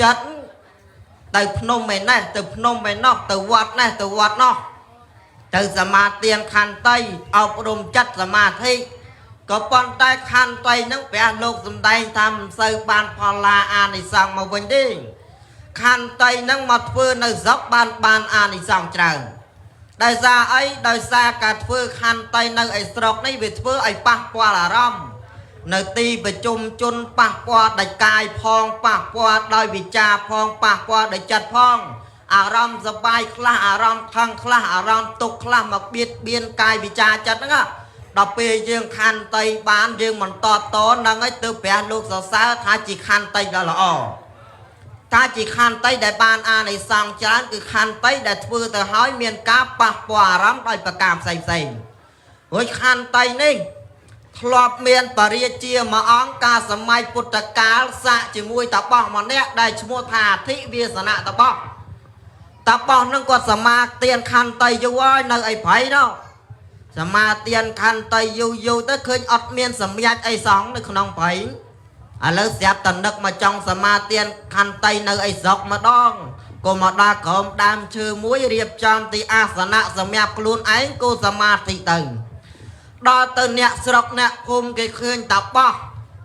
Speaker 2: ចិត្តទៅភ្នំឯនេះទៅភ្នំឯណោះទៅវត្តនេះទៅវត្តណោះទៅសមាទានខន្តីអប់រំចិត្តសមាធិក៏ប៉ុន្តែខន្តីហ្នឹងព្រះលោកសំដែងថាមិនសូវបានផលឡាអានិសង្សមកវិញទេខន្តីហ្នឹងមកធ្វើនៅស្រុកបានបានអានិសង្សច្រើន ដោយសារអីដោយសារការធ្វើខន្តីនៅឯស្រុកនេះវាធ្វើឲ្យប៉ះពាល់អារម្មណ៍នៅទីប្រជុំជនប៉ះពាល់ដោយកាយផងប៉ះពាល់ដោយវិចារផងប៉ះពាល់ដោយចិត្តផងអារម្មណ៍សប្បាយខ្លះអារម្មណ៍ខឹងខ្លះអារម្មណ៍ទុក្ខខ្លះមកបៀតបៀនកាយវិចារចិត្តហ្នឹងណាដល់ពេលយើងខន្តីបានយើងមិនតបតហ្នឹងឯងទើបព្រះលោកសរសើរថាជាខន្តីដ៏ល្អ ថាជាខន្តីដែលបានអានិសង្សច្រើនគឺខន្តីដែលធ្វើទៅហើយមានការប៉ះពាល់អារម្មណ៍ដោយប្រការផ្សេងផ្សេងរួចខន្តីនេះធ្លាប់មានបរិយាជាមួយអង្គកាលសម័យពុទ្ធកាលសាកជាមួយតបោះម្នាក់ដែលឈ្មោះថាអធិវាសនៈតបោះតបោះនឹងគាត់សមាទានខន្តីយូរហើយនៅអីព្រៃនោះសមាទានខន្តីយូរយូរទៅឃើញអត់មានសម្ញាច់អីសងនៅក្នុងព្រៃ ឥឡូវស្រាប់តនឹកមកចង់សមាទានខន្តីនៅអីស្រុកម្ដងក៏មកដល់ក្រោមដើមឈើមួយរៀបចំទីអាសនៈសម្រាប់ខ្លួនឯងក៏សមាធិទៅដល់ទៅអ្នកស្រុកអ្នកភូមិគេឃើញតាបោះ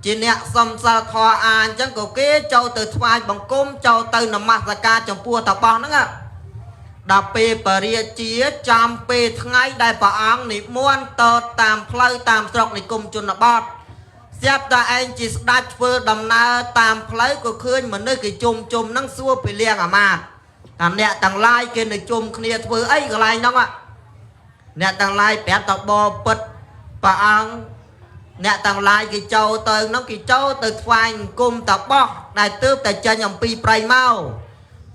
Speaker 2: ជាអ្នកសំសិលធម៌អាអញ្ចឹងក៏គេចូលទៅថ្វាយបង្គំចូលទៅនមស្ការចំពោះតាបោះហ្នឹងណាដល់ពេលបរិយាជាចំពេលថ្ងៃដែលព្រះអង្គនិមន្តទៅតាមផ្លូវតាមស្រុកនិគមជនបទ ស្រាប់តែឯងជាស្ដេចធ្វើដំណើរតាមផ្លូវក៏ឃើញមនុស្សគេជុំជុំហ្នឹងសួរពីលៀងអាមាត្យថាអ្នកទាំងឡាយគេនៅជុំគ្នាធ្វើអីកន្លែងហ្នឹងហ៎ អ្នកទាំងឡាយប្រាប់តបពិតព្រះអង្គអ្នកទាំងឡាយគេចូលទៅនោះគេចូលទៅថ្វាយអង្គមតបោះដែលទើបតែចេញអំពីព្រៃមក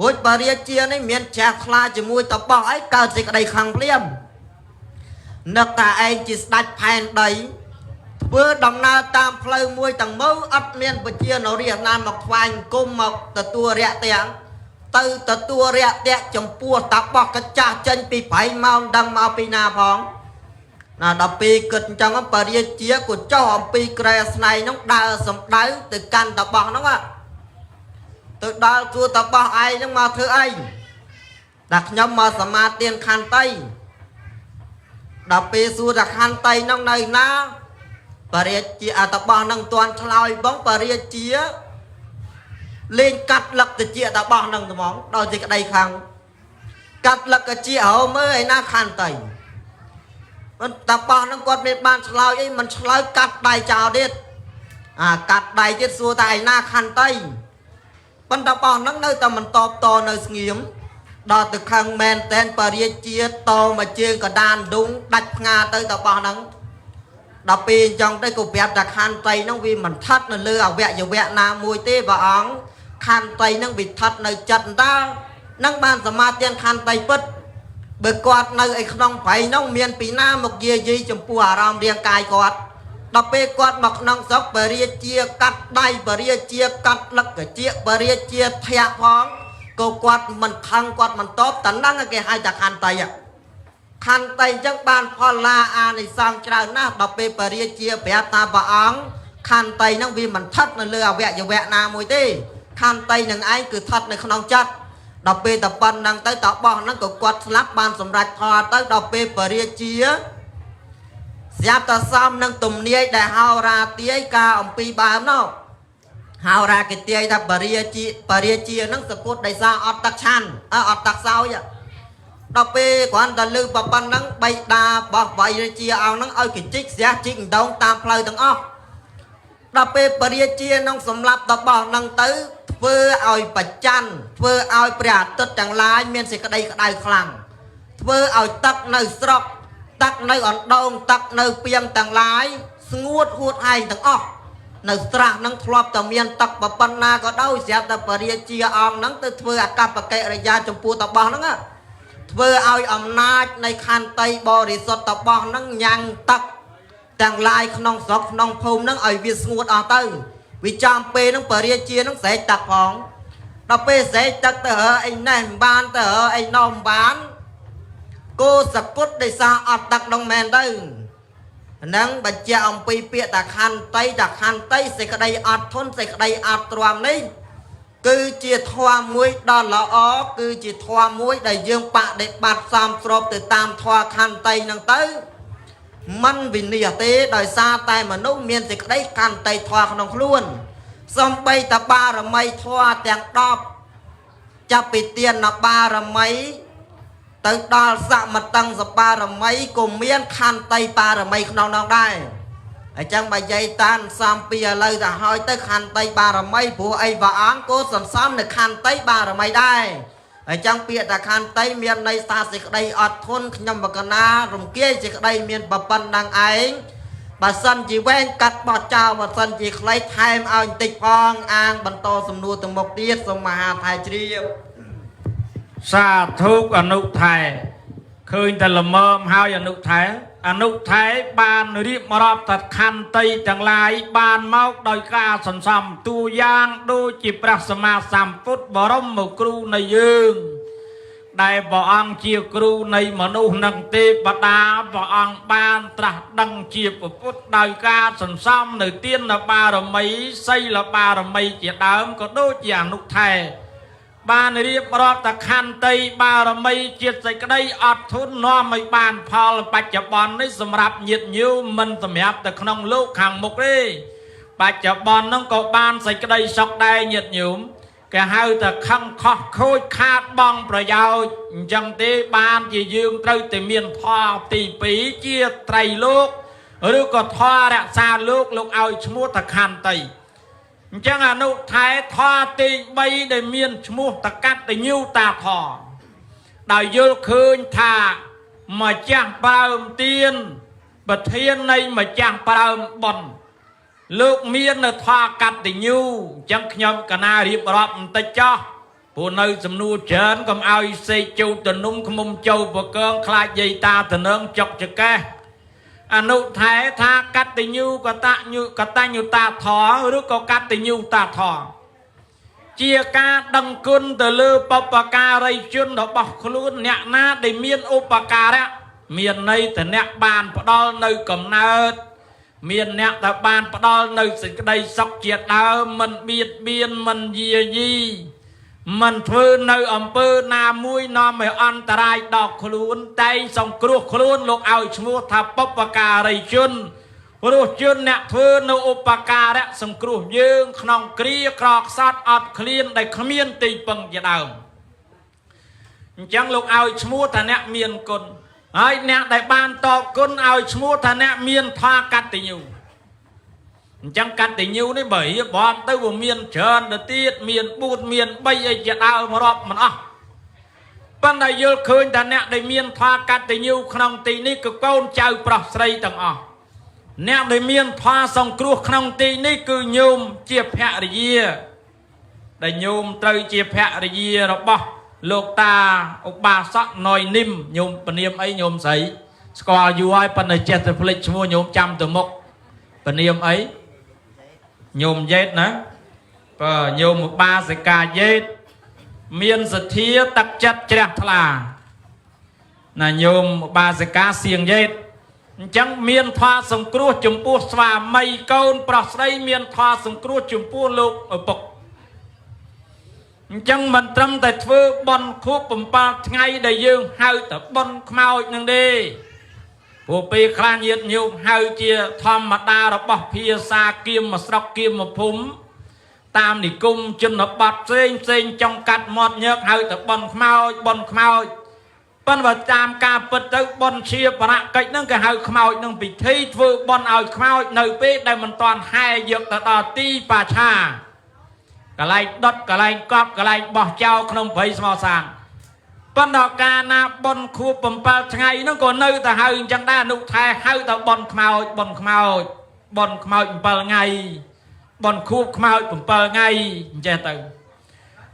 Speaker 2: រួចបរិយានេះមានជ្រះថ្លាជាមួយតបោះអីកើតសេចក្តីខឹងភ្លាមនឹកថាឯងជាស្ដេចផែនដីធ្វើដំណើរតាមផ្លូវមួយទាំងមូលអត់មានប្រជានរាជណាមកថ្វាយអង្គមមកទទួលរយៈទាំងទៅទទួលរយៈតៈចំពោះតបោះកចាស់ចេញពីប្រៃមកមិនដឹងមកពីណាផងណាដល់ពេលគិតអញ្ចឹងបរិយាជាក៏ចោះអំពីក្រែស្នែងហ្នឹងដើរសំដៅទៅកាន់តបោះហ្នឹងទៅដល់ជួតបោះឯងហ្នឹងមកធ្វើអីតែខ្ញុំមកសមាទានខន្តីដល់ពេលសួរថាខន្តីហ្នឹងនៅណាបរិយាជាអតបោះហ្នឹងទាន់ឆ្លើយបងបរិយាជាលេងកាត់លឹកតិចតបោះហ្នឹងត្មងដោយសេចក្តីខឹងកាត់លឹកតិចហៅមើលឯណាខន្តីមិនតបោះហ្នឹងគាត់មានបានឆ្លើយអីមិនឆ្លើយកាត់ដៃចោលទៀតអាកាត់ដៃទៀតសួរតែឯណាខន្តីប៉ុន្តែបោះហ្នឹងនៅតែមិនតបតនៅស្ងៀមដល់ទៅខឹងមែនតែនបរិយាជាតមកជើងកដានដុងដាច់ផ្ងាទៅតបោះហ្នឹងដល់ពេលអញ្ចឹងទៅក៏ប្រាប់ថាខន្តីហ្នឹងវាមិនថិតនៅលើអវយវៈណាមួយទេព្រះអង្គខន្តីហ្នឹងវាថិតនៅចិត្តតើនឹងបានសមាទានខន្តីពិតបើគាត់នៅឯក្នុងប្រៃហ្នឹងមានពីណាមកយាយីចំពោះអារម្មណ៍រាងកាយគាត់ដល់ពេលគាត់មកក្នុងស្រុកបរិយាជាកាត់ដៃបរិយាជាកាត់លឹកកជាបរិយាជាធាក់ផងក៏គាត់មិនខឹងគាត់មិនតបតណ្ដឹងគេហៅថាខន្តីខន្តីអញ្ចឹងបានផលឡាអានិសង្សច្រើនណាស់ដល់ពេលបរិយាជាប្រាប់ថាព្រះអង្គខន្តីហ្នឹងវាមិនថិតនៅលើអវយវៈណាមួយទេខន្តីនឹងឯងគឺថិតនៅក្នុងចិត្តដល់ពេលតប៉ុណ្ណឹងទៅតបោះហ្នឹងក៏គាត់ស្លាប់បានសម្រេចផលទៅដល់ពេលបរិយាជាស្រាប់តសំនឹងទំនាយដែលហោរាទាយការអំពីដើមនោះហោរាគេទាយថាបរិយាជាបរិយាជាហ្នឹងសគត់ដោយសារអត់ទឹកឆាន់អត់ទឹកសោយដល់ពេលគ្រាន់តែលឺប៉ុណ្ណឹងបៃតារបស់បរិយាជាអង្គហ្នឹងឲ្យគេជីកស្រះជីកដងតាមផ្លូវទាំងអស់ដល់ពេលបរិយាជានឹងសម្លាប់តបោះហ្នឹងទៅធ្វើឲ្យប្រច័នធ្វើឲ្យព្រះអាទិត្យទាំងឡាយមានសេចក្តីក្តៅខ្លាំងធ្វើឲ្យទឹកនៅស្រុកទឹកនៅអណ្ដូងទឹកនៅពីងទាំងឡាយស្ងួតហួតហែងទាំងអស់នៅស្រះនឹងធ្លាប់តែមានទឹកប៉ុណ្ណាក៏ដោយស្រាប់តែបរិយាជាអង្គហ្នឹងទៅធ្វើអកប្បកិរិយាចំពោះតបោះហ្នឹងធ្វើឲ្យអំណាចនៃខន្តីបរិសុទ្ធតបោះហ្នឹងញ៉ាំងទឹកទាំងឡាយក្នុងស្រុកក្នុងភូមិហ្នឹងឲ្យវាស្ងួតអស់ទៅវាចំពេលហ្នឹងបរិយាជាហ្នឹងស្រែកទឹកផងដល់ពេលស្រែកទឹកទៅរើអីណេះមិនបានទៅរើអីណោះមិនបានគោសគុតដោយសារអត់ទឹកក្នុងមែនទៅហ្នឹងបញ្ជាក់អំពីពាក្យតាខន្តីតាខន្តីសេចក្តីអត់ធន់សេចក្តីអត់ទ្រាំនេះគឺជាធម៌មួយដ៏ល្អគឺជាធម៌មួយដែលយើងបដិបត្តិសមស្របទៅតាមធម៌ខន្តីហ្នឹងទៅมันវិនិច្ឆ័យទេដោយសារតែមនុស្សមានសេចក្តីខន្តីធម៌ក្នុងខ្លួនសំបីតបារមីធម៌ទាំង10ចាប់ពីទានបារមីទៅដល់សមតឹងសបារមីក៏មានខន្តីបារមីក្នុងនោះដែរអញ្ចឹងបើយាយតានសំពីឥឡូវទៅហើយទៅខន្តីបារមីព្រោះអីព្រះអង្គក៏សន្សំនៅខន្តីបារមីដែរអញ្ចឹងពាក្យថាខន្តីមានន័យថាសេចក្តីអត់ធន់ខ្ញុំបកណារំគាយសេចក្តីមានប្រប៉ុណ្ណឹងឯងបើសិនជាវែងកាត់បោះចោលបើសិនជាខ្លីថែមឲ្យបន្តិចផងអាងបន្តសំណួរទៅមុខទៀតសូមមហាថៃជ្រាប
Speaker 1: សាធុអនុថែឃើញតែល្មមហើយអនុថែអនុថែបានរៀបរាប់តខន្តីទាំងឡាយបានមកដោយការសន្សំតួយ៉ាងដូចជាព្រះសម្មាសម្ពុទ្ធបរមគ្រូនៃយើងដែលព្រះអង្គជាគ្រូនៃមនុស្សនិងទេវតាព្រះអង្គបានត្រាស់ដឹងជាពុទ្ធដោយការសន្សំនៅទានបារមីសីលបារមីជាដើមក៏ដូចជាអនុថែបានរៀបរាប់តខន្តីបារមីជាតិសេចក្តីអត់ធន់នាំឲ្យបានផលបច្ចុប្បន្ននេះសម្រាប់ញាតិញោមមិនសម្រាប់ទៅក្នុងលោកខាងមុខទេបច្ចុប្បន្នហ្នឹងក៏បានសេចក្តីសុខដែរញាតិញោមគេហៅថាខឹងខុសខូចខាតបងប្រយោជន៍អញ្ចឹងទេបានជាយើងត្រូវតែមានផលទី2ជាត្រៃលោកឬក៏ធម៌រក្សាលោកលោកឲ្យឈ្មោះតខន្តីអញ្ចឹងអនុថែធម៌ទី3ដែលមានឈ្មោះតកតញ្ញូតាធម៌ដោយយល់ឃើញថា ម្ចាស់ដើមទៀនប្រធាននៃម្ចាស់ដើមបុណ្យលោកមាននៅធម៌កតញ្ញូអញ្ចឹងខ្ញុំកណារៀបរាប់បន្តិចចោះព្រោះនៅសំណួរច្រើនកុំឲ្យសេកជូតតនំខ្មុំចូលបកើងខ្លាចយាយតាតំណងចុកចកេះអនុថែថាកតញ្ញូកតញ្ញូកតញ្ញូតាធម៌ឬក៏កតញ្ញូតាធម៌ជាការដឹងគុណទៅលើបពការីជនរបស់ខ្លួនអ្នកណាដែលមានឧបការៈមានន័យថាអ្នកបានផ្ដល់នៅកំណើតមានអ្នកដែលបានផ្ដល់នៅសេចក្តីសុខជាដើមមិនបៀតបៀនមិនយាយីមិនធ្វើនៅអំពើណាមួយនាំឲ្យអន្តរាយដល់ខ្លួនតែងសង្គ្រោះខ្លួនលោកឲ្យឈ្មោះថាបពការីជនព្រោះជនអ្នកធ្វើនៅឧបការៈសង្គ្រោះយើងក្នុងគ្រាក្រខ្សត់អត់ឃ្លានដែលគ្មានទីពឹងជាដើមអញ្ចឹងលោកឲ្យឈ្មោះថាអ្នកមានគុណហើយអ្នកដែលបានតបគុណឲ្យឈ្មោះថាអ្នកមានធម៌កតញ្ញូអញ្ចឹងកតញ្ញូនេះបើរៀបរាប់ទៅវាមានច្រើនទៅទៀតមាន4មាន3អីជាដើមរាប់មិនអស់ប៉ុន្តែយល់ឃើញថាអ្នកដែលមានធម៌កតញ្ញូក្នុងទីនេះគឺកូនចៅប្រុសស្រីទាំងអស់អ្នកដែលមានធម៌សង្គ្រោះក្នុងទីនេះគឺញោមជាភរិយាដែលញោមត្រូវជាភរិយារបស់លោកតាឧបាសកណយនិមញោមពនាមអីញោមស្រីស្គាល់យូរហើយប៉ុន្តែចេះតែភ្លេចឈ្មោះញោមចាំទៅមុខពនាមអីញោមយេតណាបើញោមឧបាសិកាយេតមានសទ្ធាទឹកចិត្តជ្រះថ្លាណាញោមឧបាសិកាសៀងយេតអញ្ចឹងមានធម៌សង្គ្រោះចំពោះស្វាមីកូនប្រុសស្រីមានធម៌សង្គ្រោះចំពោះលោកឪពុកអញ្ចឹងមិនត្រឹមតែធ្វើបុណ្យខួប7ថ្ងៃដែលយើងហៅតែបុណ្យខ្មោចនឹងទេព្រោះពេលខ្លះញាតិញោមហៅជាធម្មតារបស់ភាសាគៀមស្រុកគៀមភូមិតាមនិគមជនបទផ្សេងផ្សេងចង់កាត់មាត់ញើកហៅតែបុណ្យខ្មោចបុណ្យខ្មោចប៉ុន្តែបើតាមការពិតទៅបុណ្យជាបរកិច្ចហ្នឹងគេហៅខ្មោចនឹងពិធីធ្វើបុណ្យឲ្យខ្មោចនៅពេលដែលមិនតាន់ហែយកទៅដល់ទីបាឆាកន្លែងដុតកន្លែងកប់កន្លែងបោះចោលក្នុងព្រៃស្មោសានប៉ុន្តែកាលណាបុណ្យខួប7ថ្ងៃហ្នឹងក៏នៅតែហៅអញ្ចឹងដែរអនុថែហៅទៅបុណ្យខ្មោចបុណ្យខ្មោចបុណ្យខ្មោច7ថ្ងៃបុណ្យខួបខ្មោច7ថ្ងៃអញ្ចេះទៅ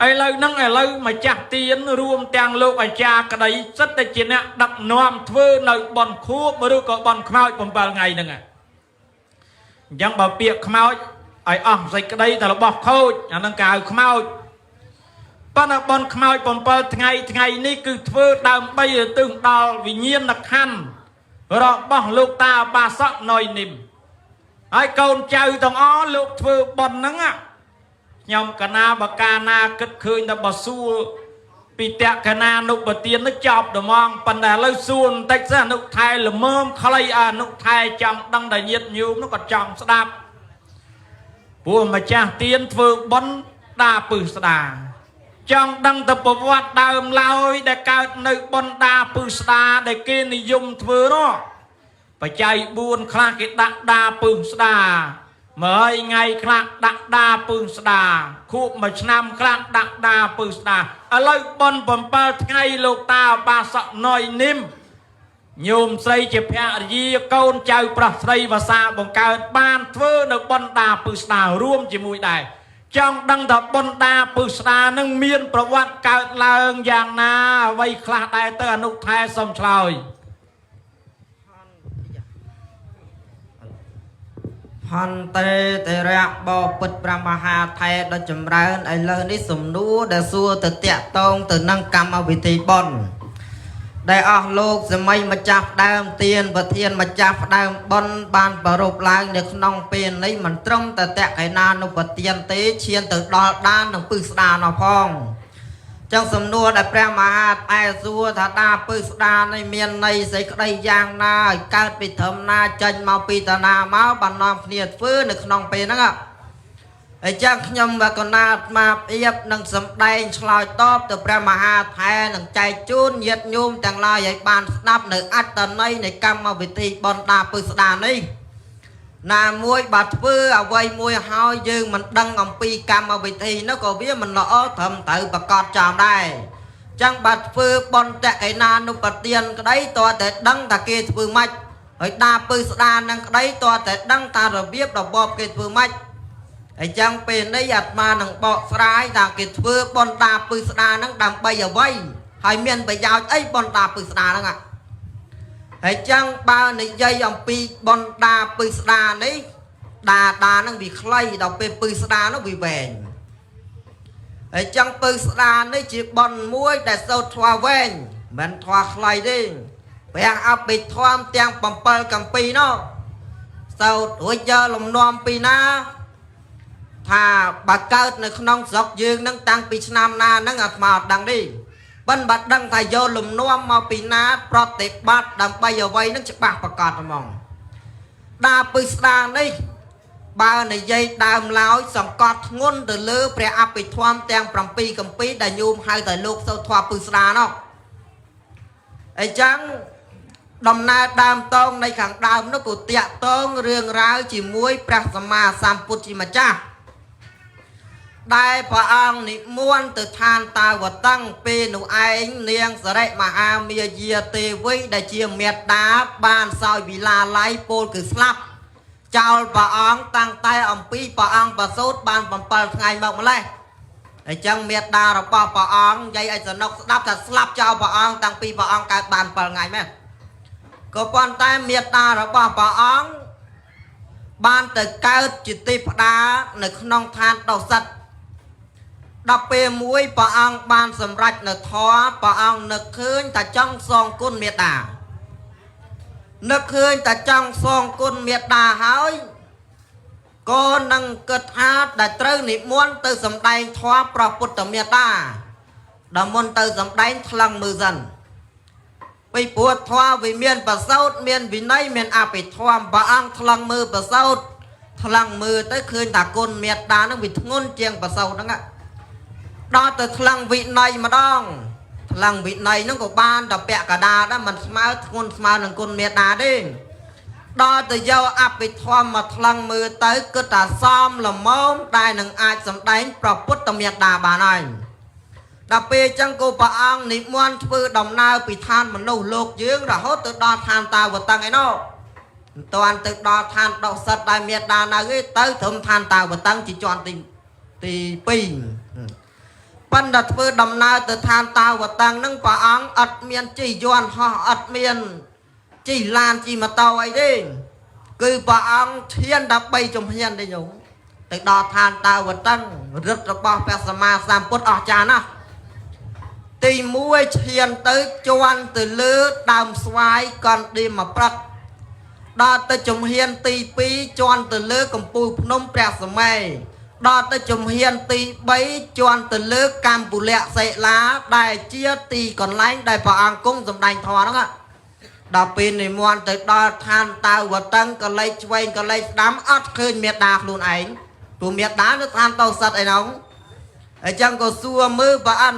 Speaker 1: ឥឡូវហ្នឹងឥឡូវម្ចាស់ទានរួមទាំងលោកអាចារ្យក្តីសិតតែជាអ្នកដឹកនាំធ្វើនៅបុណ្យខួបឬក៏បុណ្យខ្មោច7ថ្ងៃហ្នឹងអញ្ចឹងបើពាក្យខ្មោចឲ្យអស់សេចក្តីតែរបស់ខូចអាហ្នឹងគេហៅខ្មោចប៉ុន្តែបុណ្យខ្មោច7ថ្ងៃថ្ងៃនេះគឺធ្វើដើម្បីឧទ្ទិសដល់វិញ្ញាណក្ខន្ធរបស់លោកតាបាសកណយនិមហើយកូនចៅទាំងអស់លោកធ្វើបុណ្យហ្នឹងខ្ញុំកណាបកាណាគិតឃើញតែបើសួរពីតក្កណានុបទាននេះចប់ត្មងប៉ុន្តែឥឡូវសួរបន្តិចសិនអនុថែល្មមខ្លីអនុថែចង់ដឹងតែញាតញោមនោះក៏ចង់ស្ដាប់ព្រោះម្ចាស់ទានធ្វើបុណ្យដាពឹស្ដាចង់ដឹងទៅប្រវត្តិដើមឡើយដែលកើតនៅបុណ្យដាពឹស្ដាដែលគេនិយមធ្វើនោះបច្ច័យ4ខ្លះគេដាក់ដាពឹស្ដា100ថ្ងៃខ្លះដាក់ដាពឹស្ដាខួបមួយឆ្នាំខ្លះដាក់ដាពឹស្ដាឥឡូវបុណ្យ7ថ្ងៃលោកតាបាសកណយនិមញោមស្រីជាភរិយាកូនចៅប្រុសស្រីវសាបង្កើតបានធ្វើនៅបុណ្យដាពឹស្ដារួមជាមួយដែរចង់ដឹងថាបុណ្យដាពឹស្ដានឹងមានប្រវត្តិកើតឡើងយ៉ាងណាអ្វីខ្លះដែរទៅអនុថែសូមឆ្លើយ
Speaker 2: ហន្តេតេរៈបពិតព្រះមហាថេរដ៏ចម្រើនឥឡូវនេះសំណួរដែលសួរទៅតាក់តងទៅនឹងកម្មវិធីបុណ្យដែលអស់លោកសម័យម្ចាស់ផ្ដើមទានប្រធានម្ចាស់ផ្ដើមបុណ្យបានប្រារព្ធឡើងនៅក្នុងពេលនេះមិនត្រឹមតែតក្កេណានុបទានទេឈានទៅដល់ដាននិងពឹស្ដាណោះផងចឹងសំណួរដែលព្រះមហាថេរសួរថាដាពឹស្ដានេះមានន័យសេចក្តីយ៉ាងណាឲ្យកើតពីធម្មណាចេញមកពីតាណាមកបាននាំគ្នាធ្វើនៅក្នុងពេលហ្នឹងអញ្ចឹងខ្ញុំវកណាអាត្មាភាពនឹងសម្ដែងឆ្លើយតបទៅព្រះមហាថេរនឹងចែកជូនញាតិញោមទាំងឡាយឲ្យបានស្ដាប់នៅអត្តន័យនៃកម្មវិធីបុណ្យដាពឹស្ដានេះណាមួយបើធ្វើអ្វីមួយហើយយើងមិនដឹងអំពីកម្មវិធីនោះក៏វាមិនល្អត្រឹមត្រូវប្រកបចំដែរ ចឹងបើធ្វើបន់តកឯណានុបទានក្តីតើតែដឹងថាគេធ្វើម៉េចហើយដាពឹស្ដានឹងក្តីតើតែដឹងថារបៀបរបបគេធ្វើម៉េចអញ្ចឹងពេលនេះអាត្មានឹងបកស្រាយថាគេធ្វើបន់ដាពឹស្ដានឹងដើម្បីអ្វីហើយមានប្រយោជន៍អីបន់ដាពឹស្ដាហ្នឹងហើយចឹងបើនិយាយអំពីបន់ដាពឹស្ដានេះដាដានឹងវាខ្លីដល់ពេលពឹស្ដានោះវាវែងហើយចឹងពឹស្ដានេះជាបន់មួយដែលសូត្រធម៌វែងមិនធម៌ខ្លីទេព្រះអភិធម្មទាំង7កម្ពីនោះសូត្ររួចយកលំនាំពីណាថាបើកើតនៅក្នុងស្រុកយើងនឹងតាំងពីឆ្នាំណានឹងអាត្មាអត់ដឹងទេប៉ិនបើដឹងថាយកលំនាំមកពីណាប្រតិបត្តិដើម្បីអ្វីនឹងច្បាស់ប្រកបហ្មងដាពឹស្ដានេះបើនិយាយដើមឡើយសង្កត់ធ្ងន់ទៅលើព្រះអភិធម្មទាំង7កម្ពីដែលញោមហៅតែលោកសូត្រធម៌ពឹស្ដានោះអញ្ចឹងដំណើរដើមតងនៃខាងដើមនោះក៏តាក់តងរឿងរ៉ាវជាមួយព្រះសម្មាសម្ពុទ្ធជាម្ចាស់ដែលព្រះអង្គនិមន្តទៅឋានតាវតឹងពេលនោះឯងនាងសរិមហាមាយាទេវីដែលជាមេត្តាបានសោយវិឡាល័យពោលគឺស្លាប់ចោលព្រះអង្គតាំងតែអំពីព្រះអង្គប្រសូតបាន7ថ្ងៃមកម្លេះអញ្ចឹងមេត្តារបស់ព្រះអង្គនិយាយឲ្យសនុកស្ដាប់ថាស្លាប់ចោលព្រះអង្គតាំងពីព្រះអង្គកើតបាន7ថ្ងៃមែនក៏ប៉ុន្តែមេត្តារបស់ព្រះអង្គបានទៅកើតជាទេពតានៅក្នុងឋានដុសិតដល់ពេលមួយព្រះអង្គបានសម្រេចនៅធម៌ព្រះអង្គនឹកឃើញថាចង់សងគុណមេត្តានឹកឃើញតែចង់សងគុណមេត្តាហើយក៏នឹងគិតថាដែលត្រូវនិមន្តទៅសម្ដែងធម៌ព្រះពុទ្ធមេត្តាដល់មុនទៅសម្ដែងថ្លឹងមើលសិនពីព្រោះធម៌វាមានប្រសោតមានវិន័យមានអភិធម្មព្រះអង្គថ្លឹងមើលប្រសោតថ្លឹងមើលទៅឃើញថាគុណមេត្តានឹងវាធ្ងន់ជាងប្រសោតហ្នឹងដល់ទៅថ្លឹងវិន័យម្ដងថ្លឹងវិន័យហ្នឹងក៏បានតែពាក់កដាលដែរមិនស្មើធ្ងន់ស្មើនឹងគុណមេត្តាទេដល់ទៅយកអភិធម្មមកថ្លឹងមើលទៅគិតថាសមល្មមដែលនឹងអាចសម្ដែងព្រះពុទ្ធមេត្តាបានហើយដល់ពេលអញ្ចឹងគូព្រះអង្គនិមន្តធ្វើដំណើរពីឋានមនុស្សលោកយើងរហូតទៅដល់ឋានតាវតឹងឯណោះមិនទាន់ទៅដល់ឋានដុសិតដែលមេត្តានៅទេទៅត្រឹមឋានតាវតឹងជាជាន់ទី2ប៉ុន្តែធ្វើដំណើរទៅឋានតាវតឹងនឹងព្រះអង្គអត់មានជិះយន្តហោះអត់មានជិះឡានជិះម៉ូតូអីទេគឺព្រះអង្គឈាន13ជំហានទេញោមទៅដល់ឋានតាវតឹងរឹតរបស់ព្រះសម្មាសម្ពុទ្ធអស្ចារ្យណាស់ទី1ឈានទៅជន់ទៅលើដើមស្វាយកណ្ឌីមព្រឹកដល់ទៅជំហានទី2ជន់ទៅលើកំពូលភ្នំព្រះសម័យដល់ទៅជំហានទី3ជន់ទៅលើកម្ពុលៈសិលាដែលជាទីកន្លែងដែលព្រះអង្គគង់សម្ដែងធម៌ហ្នឹងដល់ពេលនិមន្តទៅដល់ឋានតាវតឹងក៏លេចឆ្វេងក៏លេចស្ដាំអត់ឃើញមេដាខ្លួនឯងព្រោះមេដានៅឋានតោសិតឯនោះអញ្ចឹងក៏សួរមើលព្រះអិន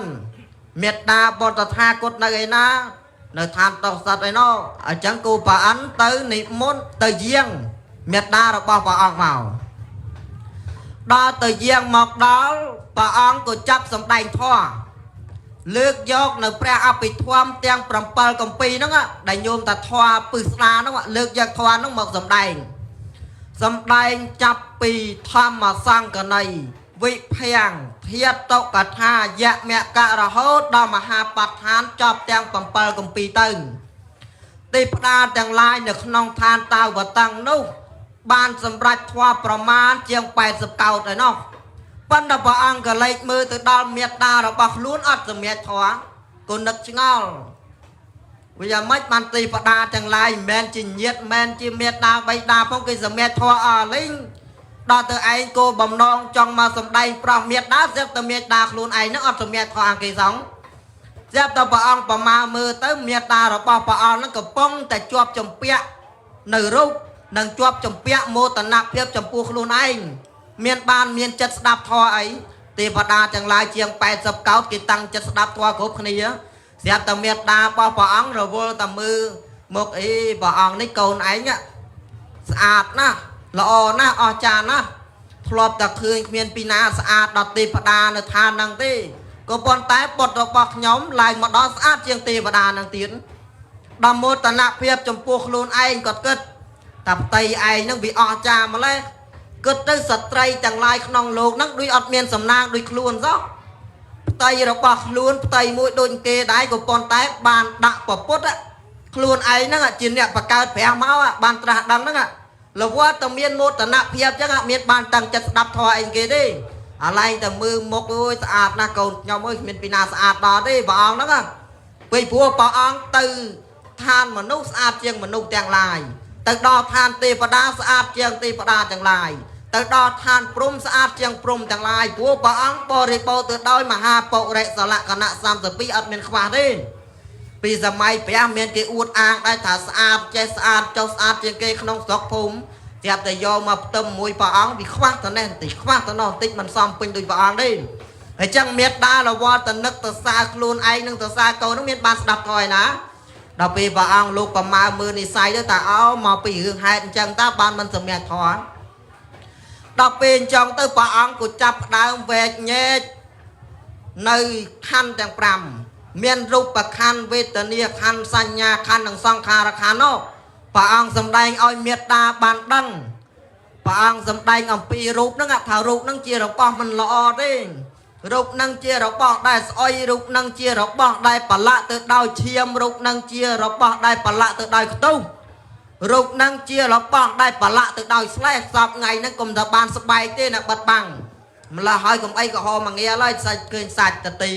Speaker 2: មេដាបតថាគតនៅឯណានៅឋានតោសិតឯនោះអញ្ចឹងគូព្រះអិនទៅនិមន្តទៅយាងមេដារបស់ព្រះអង្គមកដល់ទៅយាងមកដល់ព្រះអង្គក៏ចាប់សម្ដែងធម៌លើកយកនៅព្រះអភិធម្មទាំង7កម្ពីហ្នឹងដែលញោមថាធម៌ពឹស្ដាហ្នឹងលើកយកធម៌ហ្នឹងមកសម្ដែងសម្ដែងចាប់ពីធម្មសង្កណីវិភាំងធាតុកថាយមករហូតដល់មហាបដ្ឋានចប់ទាំង7កម្ពីទៅទេពតាទាំងឡាយនៅក្នុងឋានតាវតឹងនោះបានសម្រេចធម៌ប្រមាណជាង80កោដឯណោះប៉ុន្តែព្រះអង្គក៏លេចមើលទៅដល់មេត្តារបស់ខ្លួនអត់សម្រេចធម៌ក៏នឹកឆ្ងល់វាយ៉ាងម៉េចបានទេពតាទាំងឡាយមិនមែនជាញាតិមិនមែនជាមេត្តាបិតាផងគេសម្រេចធម៌អស់លីងដល់ទៅឯងគោបំណងចង់មកសម្ដែងប្រោះមេត្តាស្រាប់តែមេត្តាខ្លួនឯងនឹងអត់សម្រេចធម៌អង្គគេសងស្រាប់តែព្រះអង្គប្រមាមើលទៅមេត្តារបស់ព្រះអង្គនឹងកំពុងតែជាប់ចម្ពាក់នៅរូបនិងជាប់ចម្ពាក់មោទនភាពចំពោះខ្លួនឯងមានបានមានចិត្តស្ដាប់ធម៌អីទេវតាទាំងឡាយជាង80កោដគេតាំងចិត្តស្ដាប់ធម៌គ្រប់គ្នាស្រាប់តែមេត្តារបស់ព្រះអង្គរវល់តែមើលមកអីព្រះអង្គនេះកូនឯងស្អាតណាស់ល្អណាស់អស្ចារ្យណាស់ធ្លាប់តែឃើញគ្មានពីណាស្អាតដល់ទេវតានៅឋានហ្នឹងទេ ក៏ប៉ុន្តែបុត្ររបស់ខ្ញុំឡើងមកដល់ស្អាតជាងទេវតានឹងទៀតដល់មោទនភាពចំពោះខ្លួនឯងគាត់គិតតែផ្ទៃឯងនឹងវាអស្ចារ្យម្ល៉េះគិតទៅស្ត្រីទាំងឡាយក្នុងលោកហ្នឹងដូចអត់មានសំណាងដូចខ្លួនសោះផ្ទៃរបស់ខ្លួនផ្ទៃមួយដូចគេដែរក៏ប៉ុន្តែបានដាក់ពពុទ្ធខ្លួនឯងហ្នឹងជាអ្នកបង្កើតព្រះមកបានត្រាស់ដឹងហ្នឹងលវត្តតែមានមោទនភាពចឹងមានបានតាំងចិត្តស្ដាប់ធម៌អីគេទេអាឡែងតែមើលមុខអើយស្អាតណាស់កូនខ្ញុំអើយគ្មានពីណាស្អាតដល់ទេព្រះអង្គហ្នឹងពេលព្រោះព្រះអង្គទៅឋានមនុស្សស្អាតជាងមនុស្សទាំងឡាយទៅដល់ឋានទេវតាស្អាតជាងទេវតាទាំងឡាយទៅដល់ឋានព្រំស្អាតជាងព្រំទាំងឡាយព្រោះព្រះអង្គបរិបូរទៅដោយមហាពុរិសលក្ខណៈ32អត់មានខ្វះទេពីសម័យព្រះមានគេអួតអាងដែរថាស្អាតចេះស្អាតចុះស្អាតជាងគេក្នុងស្រុកភូមិស្រាប់តែយកមកផ្ទឹមមួយព្រះអង្គវាខ្វះតនេះបន្តិចខ្វះតនោះបន្តិចមិនសមពេញដូចព្រះអង្គទេហើយចឹងមេត្តាលវល់តនឹកទៅសារខ្លួនឯងនឹងទៅសារកូននឹងមានបានស្ដាប់ថយណាដល់ពេលព្រះអង្គលោកប្រមាមើលនិស័យទៅតាអោមកពីរឿងហេតុអញ្ចឹងតាបានមិនសម្រេចធម៌ដល់ពេលអញ្ចឹងទៅព្រះអង្គក៏ចាប់ផ្ដើមវែកញែកនៅខណ្ឌទាំង5មានរូបខណ្ឌវេទនាខណ្ឌសញ្ញាខណ្ឌនិងសង្ខារខណ្ឌនោះព្រះអង្គសម្ដែងឲ្យមេត្តាបានដឹងព្រះអង្គសម្ដែងអំពីរូបហ្នឹងថារូបហ្នឹងជារបស់មិនល្អទេរូបហ្នឹងជារបស់ដែលស្អុយរូបហ្នឹងជារបស់ដែលប្រឡាក់ទៅដោយឈាមរូបហ្នឹងជារបស់ដែលប្រឡាក់ទៅដោយខ្ទុះរូបហ្នឹងជារបស់ដែលប្រឡាក់ទៅដោយស្លេះសពថ្ងៃហ្នឹងកុំតែបានស្បែកទេណាបិទបាំងម្ល៉េះហើយកុំអីក៏ហមងាឡើយសាច់ឃើញសាច់តទី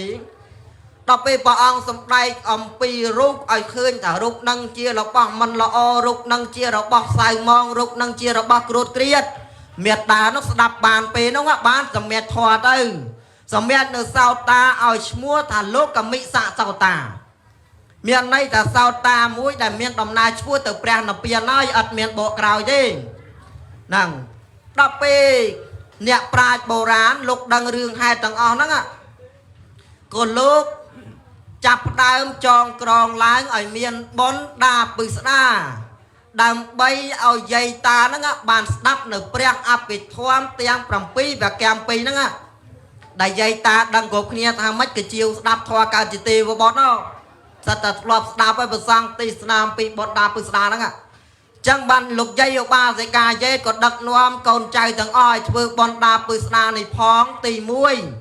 Speaker 2: ដល់ពេលព្រះអង្គសម្ដែងអំពីរូបឲ្យឃើញថារូបនឹងជារបស់មិនល្អរូបនឹងជារបស់សៅមងរូបនឹងជារបស់គ្រួតគ្រៀតមេត្តានោះស្ដាប់បានពេលនោះបានសម្រេចធម៌ទៅសម្រេចនៅសោតាឲ្យឈ្មោះថាលោកមិសៈសោតាមានន័យថាសោតាមួយដែលមានដំណើរឆ្ពោះទៅព្រះនិព្វានហើយអត់មានបកក្រោយទេហ្នឹងដល់ពេលអ្នកប្រាជ្ញបុរាណលោកដឹងរឿងហេតុទាំងអស់ហ្នឹងក៏លោកចាប់ផ្ដើមចងក្រងឡើងឲ្យមានបុណ្យដាពិស្ដាដើម្បីឲ្យយាយតាហ្នឹងបានស្ដាប់នៅព្រះអភិធម្មទាំង7វគ្គ7ហ្នឹងដែលយាយតាដឹងគ្រប់គ្នាថាម៉េចក៏ជាវស្ដាប់ធម៌កើតជាទេវបុត្រនោះសិតតែធ្លាប់ស្ដាប់ហើយប្រសងទីស្នាមពីបុណ្យដាពិស្ដាហ្នឹងចឹងបានលោកយាយឧបាសិកាយាយក៏ដឹកនាំកូនចៅទាំងអស់ឲ្យធ្វើបុណ្យដាពិស្ដានេះផងទី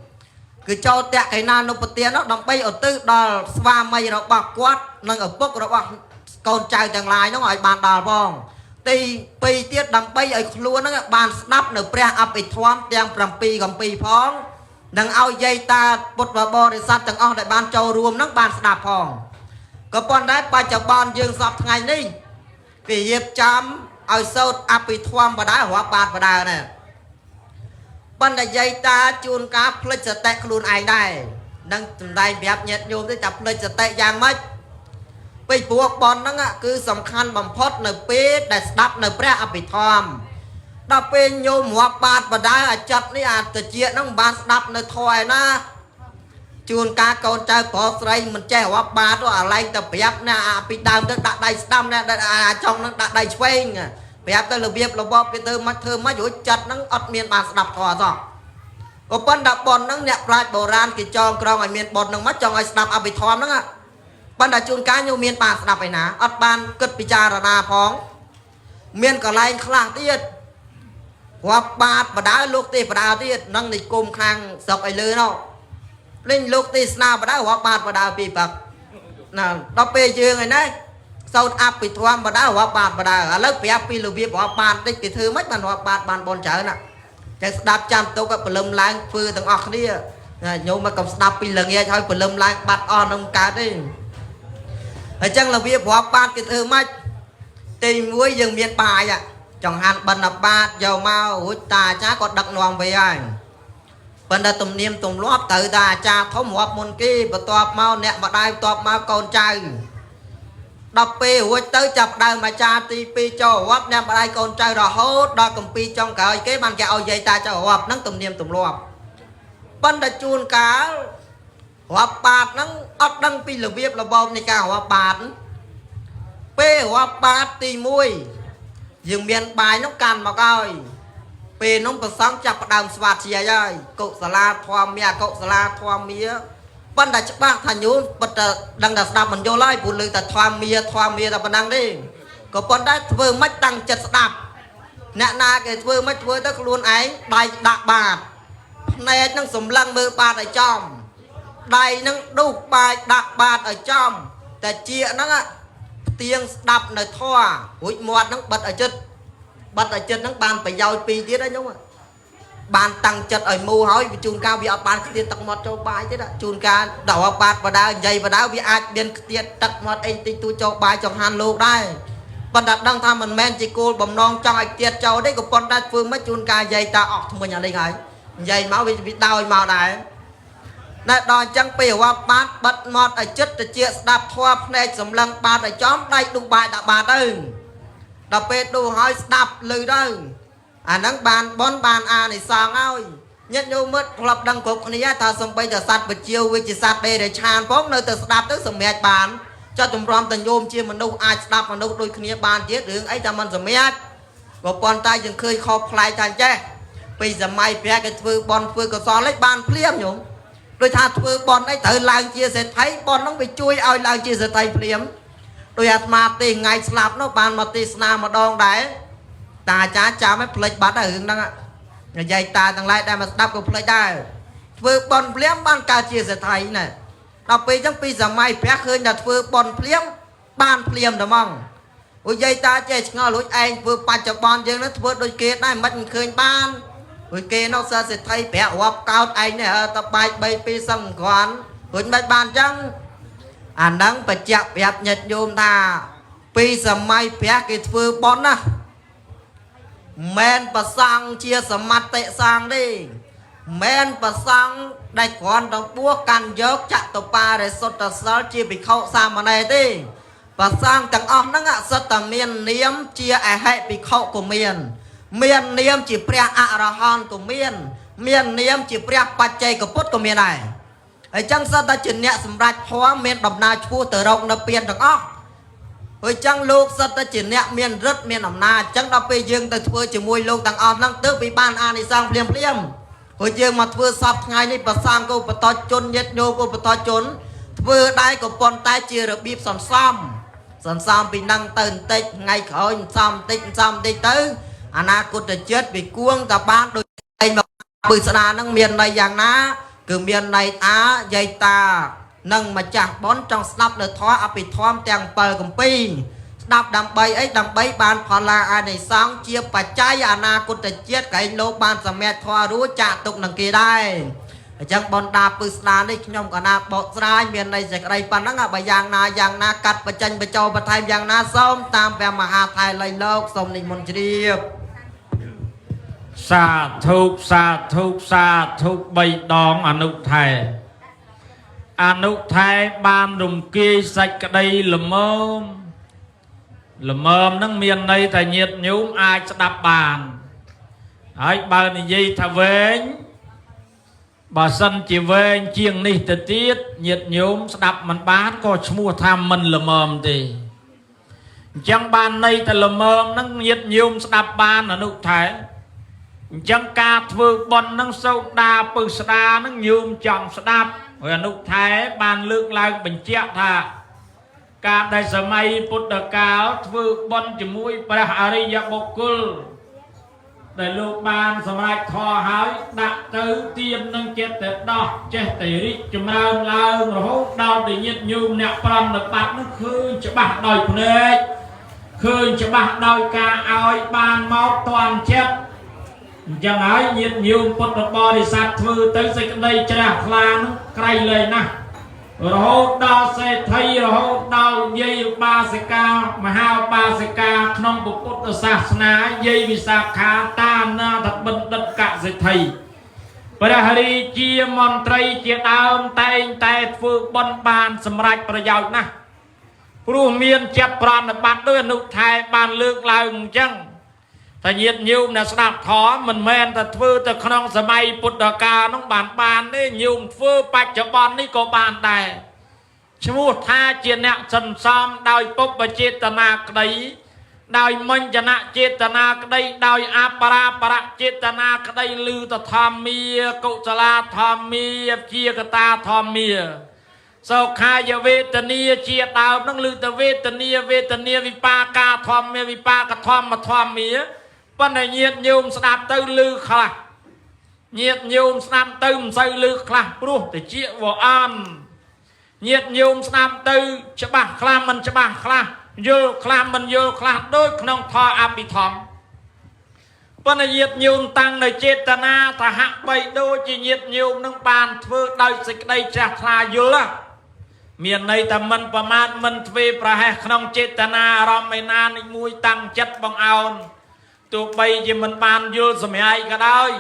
Speaker 2: 1គឺចូលតក្កេណានុបទាននោះដើម្បីឧទ្ទិសដល់ស្វាមីរបស់គាត់និងឪពុករបស់កូនចៅទាំងឡាយនោះឲ្យបានដល់ផងទី2ទៀតដើម្បីឲ្យខ្លួនហ្នឹងបានស្ដាប់នៅព្រះអភិធម្មទាំង7គម្ពីរផងនិងឲ្យយាយតាពុទ្ធបរិស័ទទាំងអស់ដែលបានចូលរួមហ្នឹងបានស្ដាប់ផងក៏ប៉ុន្តែបច្ចុប្បន្នយើងសពថ្ងៃនេះគេរៀបចំឲ្យសូត្រអភិធម្មបដារាប់បាតបដាណាប៉ុន្តែយាយតាជួនកាលផ្លិចសតិខ្លួនឯងដែរនឹងសំដែងប្រាប់ញាតិញោមទេថាផ្លិចសតិយ៉ាងម៉េចពេលព្រោះប៉ុនហ្នឹងគឺសំខាន់បំផុតនៅពេលដែលស្ដាប់នៅព្រះអភិធម្មដល់ពេលញោមរាប់បាតបដាអាចិត្តនេះអាតិចហ្នឹងមិនបានស្ដាប់នៅធម៌ឯណាជួនកាលកូនចៅប្រុសស្រីមិនចេះរាប់បាតទេអាឡែងទៅប្រាប់ណាអាពីដើមទៅដាក់ដៃស្ដាំណាអាចុងហ្នឹងដាក់ដៃឆ្វេងប្រាប់ទៅរបៀបរបបគេទៅមកធ្វើមករួចចិត្តហ្នឹងអត់មានបានស្ដាប់ធម៌សោះក៏ប៉ុន្តែប៉ុនហ្នឹងអ្នកប្រាជ្ញបុរាណគេចងក្រងឲ្យមានប៉ុនហ្នឹងមកចង់ឲ្យស្ដាប់អភិធម្មហ្នឹងប៉ុន្តែជួនកាលញោមមានបានស្ដាប់ឯណាអត់បានគិតពិចារណាផងមានកន្លែងខ្លះទៀតរាប់បាតបដាលោកទេបដាទៀតនឹងនិគមខាងស្រុកឲ្យលើនោះលេងលោកទេសនាបដារាប់បាតបដាពីបាក់ណាដល់ពេលយើងឯនេះសោតអភិធម្មបដារាប់បាតបដាឥឡូវប្រាប់ពីរបៀបរាប់បាតតិចគេធ្វើម៉េចបានរាប់បាតបានបនច្រើនណាតែស្ដាប់ចាំទុកព្រលឹមឡើងធ្វើទាំងអស់គ្នាញោមមកកុំស្ដាប់ពីល្ងាចហើយព្រលឹមឡើងបាត់អស់នឹងកើតទេអញ្ចឹងរបៀបរាប់បាតគេធ្វើម៉េចទី1យើងមានបាយចង្ហាន់បណ្ឌបាតយកមករួចតាអាចារ្យក៏ដឹកនាំវិញហើយប៉ុន្តែទំនៀមទម្លាប់ត្រូវតាអាចារ្យធំរាប់មុនគេបន្ទាប់មកអ្នកម្ដាយបន្ទាប់មកកូនចៅដល់ពេលរួចទៅចាប់ដើមអាចារ្យទី2ចូលរាប់អ្នកម្ដាយកូនចៅរហូតដល់កម្ពីចុងក្រោយគេបានគេឲ្យយាយតាចូលរាប់ហ្នឹងទំនៀមទម្លាប់ប៉ុន្តែជួនកាលរាប់បាតហ្នឹងអត់ដឹងពីរបៀបរបបនៃការរាប់បាតពេលរាប់បាតទី1យើងមានបាយនោះកាន់មកហើយពេលនោះប្រសងចាប់ផ្ដើមស្វាធ្យាយហើយកុសលាធម្មាកុសលាធម្មា ប៉ុន្តែច្បាស់ថាញោមប៉ុន្តែដឹងតែស្ដាប់មិនយល់ហើយព្រោះលើតែធម្មាធម្មាតែប៉ុណ្ណឹងទេក៏ប៉ុន្តែធ្វើមិនតាំងចិត្តស្ដាប់អ្នកណាគេធ្វើមិនធ្វើទៅខ្លួនឯងដៃដាក់បាតភ្នែកនឹងសម្លឹងមើលបាតឲ្យចំដៃនឹងដុសបាយដាក់បាតឲ្យចំតែជាហ្នឹងផ្ទៀងស្ដាប់នៅធម៌រួចមាត់ហ្នឹងបិទឲ្យចិត្តបិទឲ្យចិត្តហ្នឹងបានប្រយោជន៍ពីរទៀតហើយញោមបានតាំងចិត្តឲ្យមូហើយវាជួនកាលវាអត់បានខ្ទាតទឹកមាត់ចូលបាយទេណាជួនកាលដល់បាតបដើនិយាយបដើវាអាចមានខ្ទាតទឹកមាត់អីតិចតួចចូលបាយចង្ហាន់លោកដែរប៉ុន្តែដឹងថាមិនមែនជាគោលបំណងចង់ឲ្យទៀតចូលទេក៏ប៉ុន្តែធ្វើមិនជួនកាលនិយាយតាអស់ធ្មេញអានេះហើយនិយាយមកវាដោយមកដែរណែដល់អញ្ចឹងពេលរាប់បាតបិទមាត់ឲ្យចិត្តតិចស្ដាប់ធម៌ភ្នែកសម្លឹងបាតឲ្យចំដៃឌុះបាយដាក់បាតទៅដល់ពេលឌុះហើយស្ដាប់ឮទៅអាហ្នឹងបានបនបានអានិសង្សហើយញាតិញោមមើលធ្លាប់ដឹងគ្រប់គ្នាថាសំបីតែសត្វបជាវិជាសត្វដេរឆានផងនៅតែស្ដាប់ទៅសម្រេចបានចុះតម្រាំតែញោមជាមនុស្សអាចស្ដាប់មនុស្សដូចគ្នាបានទៀតរឿងអីតែមិនសម្រេចក៏ប៉ុន្តែយើងឃើញខុសប្លែកថាចេះពីសម័យព្រះគេធ្វើបន់ធ្វើកុសលឯងបានភ្លាមញោមដូចថាធ្វើបន់អីត្រូវឡើងជាសេដ្ឋីបន់ហ្នឹងវាជួយឲ្យឡើងជាសេដ្ឋីភ្លាមដោយអាត្មាទេថ្ងៃស្លាប់នោះបានមកទេសនាម្ដងដែរតាអាចារ្យចាំឲ្យភ្លេចបាត់ហើយរឿងហ្នឹងនិយាយតាទាំងឡាយដែលមកស្ដាប់ក៏ភ្លេចដែរធ្វើបន់ភ្លាមបានកើតជាសេដ្ឋីណែដល់ពេលអញ្ចឹងពីសម័យព្រះឃើញតែធ្វើបន់ភ្លាមបានភ្លាមតែហ្មងអូយាយតាចេះឆ្ងល់រួចឯងធ្វើបច្ចុប្បន្នយើងនឹងធ្វើដូចគេដែរមិនឃើញបានរួចគេនោះសិស្សសេដ្ឋីប្រាក់រាប់កោតឯងនេះតបាច់3 2សំគ្រាន់រួចមិនបានអញ្ចឹងអាហ្នឹងបញ្ជាក់ប្រាប់ញាតិញោមថាពីសម័យព្រះគេធ្វើបន់ណាមិនប្រសង់ជាសមតិសង្ឃទេមិនប្រសង់ដែលគ្រាន់តែបួសកាន់យកចតុបារិសុទ្ធសិលជាភិក្ខុសាមណេរទេប្រសង់ទាំងអស់ហ្នឹងសុទ្ធតែមាននាមជាអហិភិក្ខុក៏មាន មាននាមជាព្រះអរហន្តក៏មាន មាននាមជាព្រះបច្ចេកពុទ្ធក៏មានដែរហើយចឹងសុទ្ធតែជាអ្នកសម្រេចធម៌មានដំណើរឆ្ពោះទៅរកនៅពៀនទាំងអស់ហើយចឹងលោកសុទ្ធតែជាអ្នកមានឫទ្ធិមានអំណាចចឹងដល់ពេលយើងទៅធ្វើជាមួយលោកទាំងអស់ហ្នឹងទើបពីបានអានិសង្សភ្លាមភ្លាមហើយយើងមកធ្វើសពថ្ងៃនេះប្រសងក៏បតជនញាតិញោមក៏បតជនធ្វើដែរក៏ប៉ុន្តែជារបៀបសន្សំសន្សំពីនឹងទៅបន្តិចថ្ងៃក្រោយសន្សំបន្តិចសន្សំបន្តិចទៅអនាគតជាតិវាគួងតែបានដូចឯងមកពឹស្ដាហ្នឹងមានន័យយ៉ាងណាគឺមានន័យថាយាយតានិងម្ចាស់បុណ្យចង់ស្ដាប់នៅធម៌អភិធម្មទាំង7កម្ពីស្ដាប់ដើម្បីអីដើម្បីបានផលឡាអានិសង្សជាបច្ច័យអនាគតជាតិកែងលោកបានសម្រេចធម៌រួចចាក់ទុកនឹងគេដែរអញ្ចឹងបណ្ដាពឹស្ដានេះខ្ញុំកណាបកស្រាយមានន័យសេចក្តីប៉ុណ្ណឹងបើយ៉ាងណាយ៉ាងណាកាត់បញ្ចេញបញ្ចូលបន្ថែមយ៉ាងណាសូមតាមព្រះមហាថៃលៃលោកសូមនិមន្តជ្រាប
Speaker 1: សាធុសាធុសាធុ3ដងអនុថែអនុថែបានរំគាយសាច់ក្តីល្មមល្មមនឹងមានន័យថាញាតញោមអាចស្ដាប់បានហើយបើនិយាយថាវែងបើសិនជាវែងជាងនេះទៅទៀតញាតញោមស្ដាប់មិនបានក៏ឈ្មោះថាមិនល្មមទេអញ្ចឹងបានន័យថាល្មមនឹងញាតញោមស្ដាប់បានអនុថែអញ្ចឹងការធ្វើបុណ្យនឹងសូដាពឹស្ដានឹងញោមចង់ស្ដាប់ហើយអនុថែបានលើកឡើងបញ្ជាក់ថាការដែលសម័យពុទ្ធកាលធ្វើបុណ្យជាមួយព្រះអរិយបុគ្គលដែលលោកបានសម្រេចធម៌ហើយដាក់ទៅទៀននឹងចិត្តតែដោះចេះតែរីកចម្រើនឡើងរហូតដល់ដែលញាតិញោមអ្នកប្រំនៅបាត់នឹងឃើញច្បាស់ដោយភ្នែកឃើញច្បាស់ដោយការឲ្យបានមកតាន់ចិត្តអញ្ចឹងហើយញាតិញោមពុទ្ធបរិស័ទធ្វើទៅសេចក្តីជ្រះថ្លានោះក្រៃលែងណាស់រហូតដល់សេដ្ឋីរហូតដល់យាយឧបាសិកាមហាឧបាសិកាក្នុងពុទ្ធសាសនាយាយវិសាខាតានាថបណ្ឌិតកសិទ្ធិព្រះរាជាមន្ត្រីជាដើមតែងតែធ្វើបុណ្យបានសម្រេចប្រយោជន៍ណាស់ព្រោះមានចិត្តប្រណិប័តដោយអនុថែបានលើកឡើងអញ្ចឹងថាញាតិញោមអ្នកស្ដាប់ធម៌មិនមែនតែធ្វើទៅក្នុងសម័យពុទ្ធកាលនោះបានទេញោមធ្វើបច្ចុប្បន្ននេះក៏បានដែរឈ្មោះថាជាអ្នកសន្សំដោយពុបចេតនាក្តី ដោយមញ្ញនៈចេតនាក្តីដោយអបរាបរចេតនាក្តីឮតធម្មាកុសលាធម្មាជាកតាធម្មាសោខាយវេទនាជាដើមនឹងឮតវេទនាវេទនាវិបាកាធម្មាវិបាកធម្មធម្មាប៉ុន្តែញាតិញោមស្ដាប់ទៅឮខ្លះញាតិញោមស្ដាប់ទៅមិនសូវឮខ្លះព្រោះតិចវអន់ញាតិញោមស្ដាប់ទៅច្បាស់ខ្លះមិនច្បាស់ខ្លះយល់ខ្លះមិនយល់ខ្លះដូចក្នុងធម៌អភិធម្មប៉ុន្តែញាតិញោមតាំងនៅចេតនាថាហាក់បីដូចជាញាតិញោមនឹងបានធ្វើដោយសេចក្តីជ្រះថ្លាយល់មានន័យថាមិនប្រមាទមិនធ្វើប្រហែសក្នុងចេតនាអារម្មណ៍ឯណានេះមួយតាំងចិត្តបងអោនទោះបីជាមិនបានយល់សម្រាយក៏ដោយ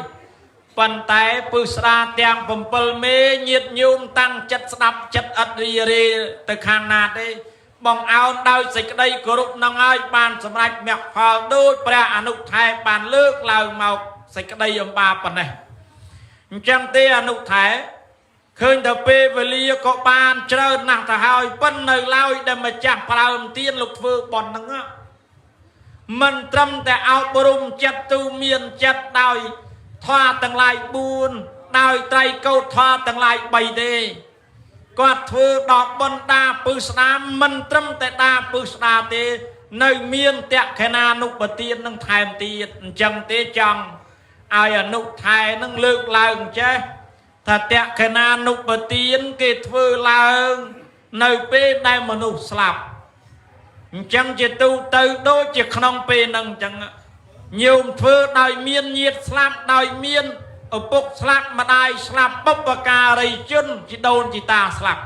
Speaker 1: ប៉ុន្តែពឹស្ដាទាំង7មេញាតញោមតាំងចិត្តស្ដាប់ចិត្តអត់រីរេទៅខាងណាទេបងអោនដោយសេចក្តីគោរពនឹងហើយបានសម្រេចមគ្គផលដូចព្រះអនុថែបានលើកឡើងមកសេចក្តីអំបាប៉ុណ្ណេះអញ្ចឹងទេអនុថែឃើញតែពេលវេលាក៏បានច្រើនណាស់ទៅហើយប៉ុន្តែនៅឡើយដែលម្ចាស់ប្រើមទៀនលោកធ្វើប៉ុនហ្នឹងមិនត្រឹមតែអប់រំចិត្តទូមានចិត្តដោយធម៌ទាំងឡាយ4ដោយត្រៃកោតធម៌ទាំងឡាយ3ទេគាត់ធ្វើដល់បណ្ដាពឹស្ដាមិនត្រឹមតែដាពឹស្ដាទេនៅមានតក្ខណានុបទាននឹងថែមទៀតអញ្ចឹងទេចង់ឲ្យអនុថែនឹងលើកឡើងចេះថាតក្ខណានុបទានគេធ្វើឡើងនៅពេលដែលមនុស្សស្លាប់អញ្ចឹងជាទូទៅដូចជាក្នុងពេលហ្នឹងអញ្ចឹងញោមធ្វើដោយមានញាតិស្លាប់ដោយមានឪពុកស្លាប់ម្ដាយស្លាប់បុព្វការីជនជីដូនជីតាស្លាប់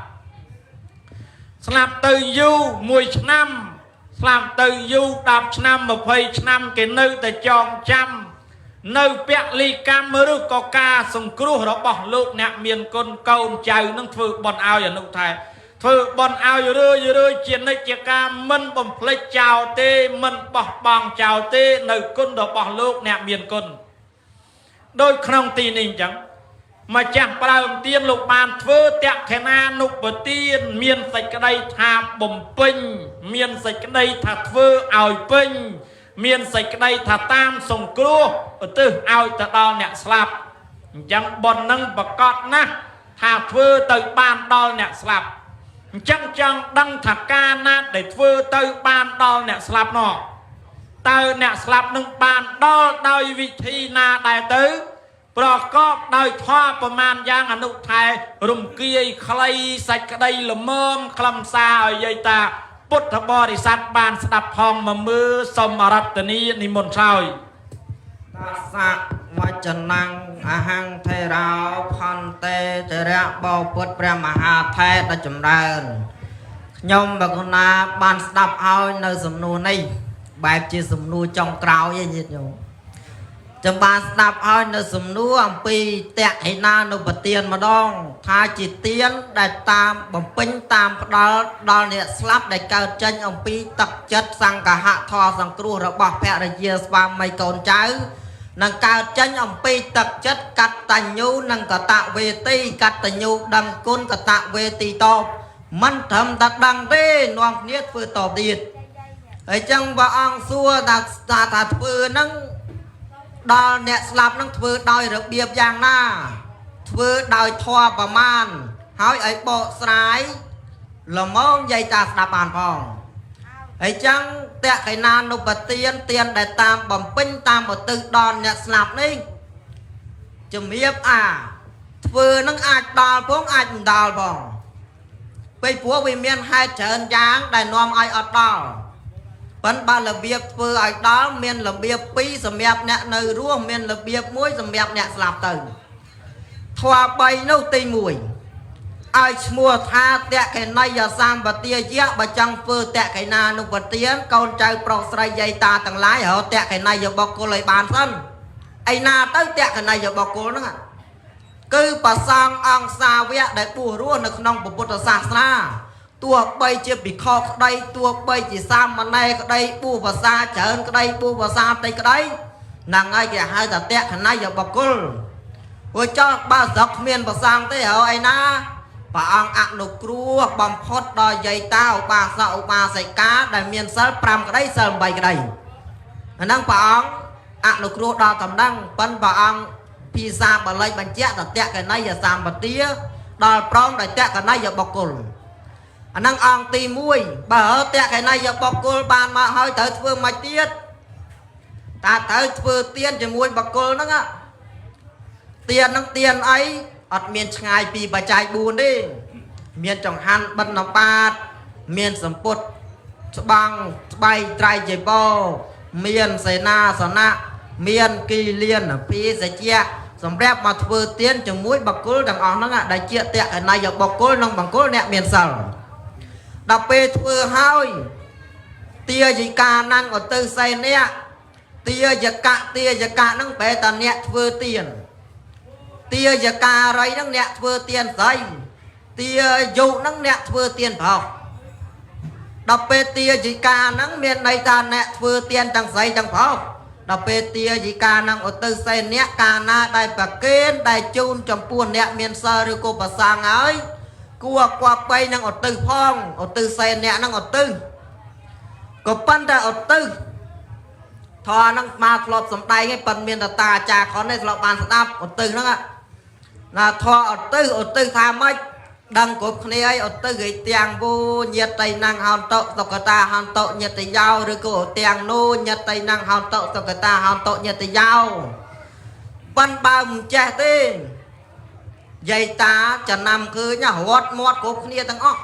Speaker 1: ស្លាប់ទៅយូរមួយឆ្នាំស្លាប់ទៅយូរ10ឆ្នាំ20ឆ្នាំគេនៅតែចងចាំនៅពលីកម្មឬក៏ការសង្គ្រោះរបស់លោកអ្នកមានគុណកូនចៅនឹងធ្វើបន់ឲ្យអនុថែធ្វើបន់ឲ្យរឿយរឿយជានិច្ចការមិនបំភ្លេចចោលទេមិនបោះបង់ចោលទេនៅគុណរបស់លោកអ្នកមានគុណដោយក្នុងទីនេះអញ្ចឹងម្ចាស់ប្រើមទៀនលោកបានធ្វើតក្ខណានុបទានមានសេចក្តីថាបំពេញមានសេចក្តីថាធ្វើឲ្យពេញមានសេចក្តីថាតាមសង្គ្រោះឧទ្ទិសឲ្យទៅដល់អ្នកស្លាប់អញ្ចឹងប៉ុននឹងប្រកបណាស់ថាធ្វើទៅបានដល់អ្នកស្លាប់អញ្ចឹងចង់ដឹងថាការណាដែលធ្វើទៅបានដល់អ្នកស្លាប់នោះតើអ្នកស្លាប់នឹងបានដល់ដោយវិធីណាដែរទៅប្រកបដោយធម៌ប្រមាណយ៉ាងអនុថែរំគាយខ្លីសាច់ក្តីល្មមខ្លឹមសារឲ្យយាយតាពុទ្ធបរិស័ទបានស្ដាប់ផងមកមើលសូមអរតនីនិមន្តឆ្លើយ
Speaker 2: តាសៈវចនំអហង្ថេរោផន្តេធរៈបពុតព្រះមហាថេរដ៏ចម្រើនខ្ញុំបកណាបានស្ដាប់ឲ្យនៅសំណួរនេះបែបជាសំណួរចុងក្រោយឯងញាតិញោមចាំបានស្ដាប់ឲ្យនៅសំណួរអំពីតក្ខិណានុបទានម្ដងថាជាទានដែលតាមបំពេញតាមផ្ដល់ដល់អ្នកស្លាប់ដែលកើតចេញអំពីទឹកចិត្តសង្កហធម៌សង្គ្រោះរបស់ភរិយាស្វាមីកូនចៅនឹងកើតចេញអំពីទឹកចិត្តកតញ្ញូនិងកតវេទីកតញ្ញូដឹងគុណកតវេទីតបមិនត្រឹមតែដឹងទេនាំគ្នាធ្វើតបទៀតហើយចឹងព្រះអង្គសួរថាថាធ្វើហ្នឹងដល់អ្នកស្លាប់ហ្នឹងធ្វើដោយរបៀបយ៉ាងណាធ្វើដោយធម៌ប្រមាណហើយឲ្យបកស្រាយល្មមយាយតាស្ដាប់បានផងហើយចឹងតក្កេណានុបទានទានដែលតាមបំពេញតាមឧទ្ទិសដល់អ្នកស្លាប់នេះជំរាបអាធ្វើនឹងអាចដល់ផងអាចមិនដល់ផងពេលព្រោះវាមានហេតុច្រើនយ៉ាងដែលនាំឲ្យអត់ដល់ប៉ុន្តែបើរបៀបធ្វើឲ្យដល់មានរបៀបពីរសម្រាប់អ្នកនៅរស់មានរបៀបមួយសម្រាប់អ្នកស្លាប់ទៅធម៌3នោះទី1ឲ្យឈ្មោះថាតក្កេណីយសម្បទាយៈបើចង់ធ្វើតក្កេណានុបទានកូនចៅប្រុសស្រីយាយតាទាំងឡាយរកតក្កេណីយបុគ្គលឲ្យបានសិនឯណាទៅតក្កេណីយបុគ្គលហ្នឹងគឺប្រសងអង្គសាវកដែលបួសរស់នៅក្នុងពុទ្ធសាសនាទោះបីជាភិក្ខុក្តីទោះបីជាសាមណេរក្តីបួសភាសាច្រើនក្តីបួសភាសាតិចក្តីហ្នឹងហើយគេហៅថាតក្កណីយបុគ្គលព្រោះចោលបើស្រុកគ្មានប្រសងទេរកឯណា ព្រះអង្គអនុគ្រោះបំផុតដល់យាយតាឧបាសកឧបាសិកាដែលមានសិល5ក្តីសិល8ក្តីអាហ្នឹងព្រះអង្គអនុគ្រោះដល់តំណែងប៉ុនព្រះអង្គភាសាបាលីបញ្ជាក់តតកណីយសម្បទាដល់ប្រងដោយតកណីយបុគ្គលអាហ្នឹងអង្គទី1បើតកណីយបុគ្គលបានមកហើយត្រូវធ្វើមកទៀតតាត្រូវធ្វើទៀនជាមួយបុគ្គលហ្នឹងទៀនហ្នឹងទៀនអីអត់មានឆ្ងាយពីបច្ច័យ4ទេមានចង្ហាន់បិណ្ឌបាតមានសម្ពុតស្បង់ស្បៃត្រៃចីវរមានសេនាសនៈមានគីលានភិសជ្ជៈសម្រាប់មកធ្វើទានជាមួយបុគ្គលទាំងអស់ហ្នឹងដែលជាតកណីយបុគ្គលនិងបង្គោលអ្នកមានសិលដល់ពេលធ្វើហើយទាយិកាណាំងឧទ្ទិសសេនៈទាយកៈទាយកៈហ្នឹងប្រែតាអ្នកធ្វើទានទាយការីហ្នឹងអ្នកធ្វើទានស្រីទាយុហ្នឹងអ្នកធ្វើទានប្រុសដល់ពេលទាយិកាហ្នឹងមានន័យថាអ្នកធ្វើទានទាំងស្រីទាំងប្រុសដល់ពេលទាយិកាហ្នឹងឧទ្ទិសសេនៈកាលណាដែលប្រគេនដែលជូនចំពោះអ្នកមានសិលឬក៏ប្រសងហើយគួរគប្បីនឹងឧទ្ទិសផងឧទ្ទិសសេនៈហ្នឹងឧទ្ទិសក៏ប៉ុន្តែឧទ្ទិសធម៌ហ្នឹងមកធ្លាប់សំដែងឯងប៉ុន្តែមានតតាអាចារ្យខនឯងធ្លាប់បានស្ដាប់ឧទ្ទិសហ្នឹងណាធម៌ឧទ្ទិសឧទ្ទិសថាម៉េចដឹងគ្រប់គ្នាអីឧទ្ទិសឯទាំងវូញាតិណੰហន្តសុគតាហន្តញាតិយោឬក៏ទាំងនោះញាតិណੰហន្តសុគតាហន្តញាតិយោប៉ិនបើមិនចេះទេយាយតាចំណាំឃើញរត់មាត់គ្រប់គ្នាទាំងអស់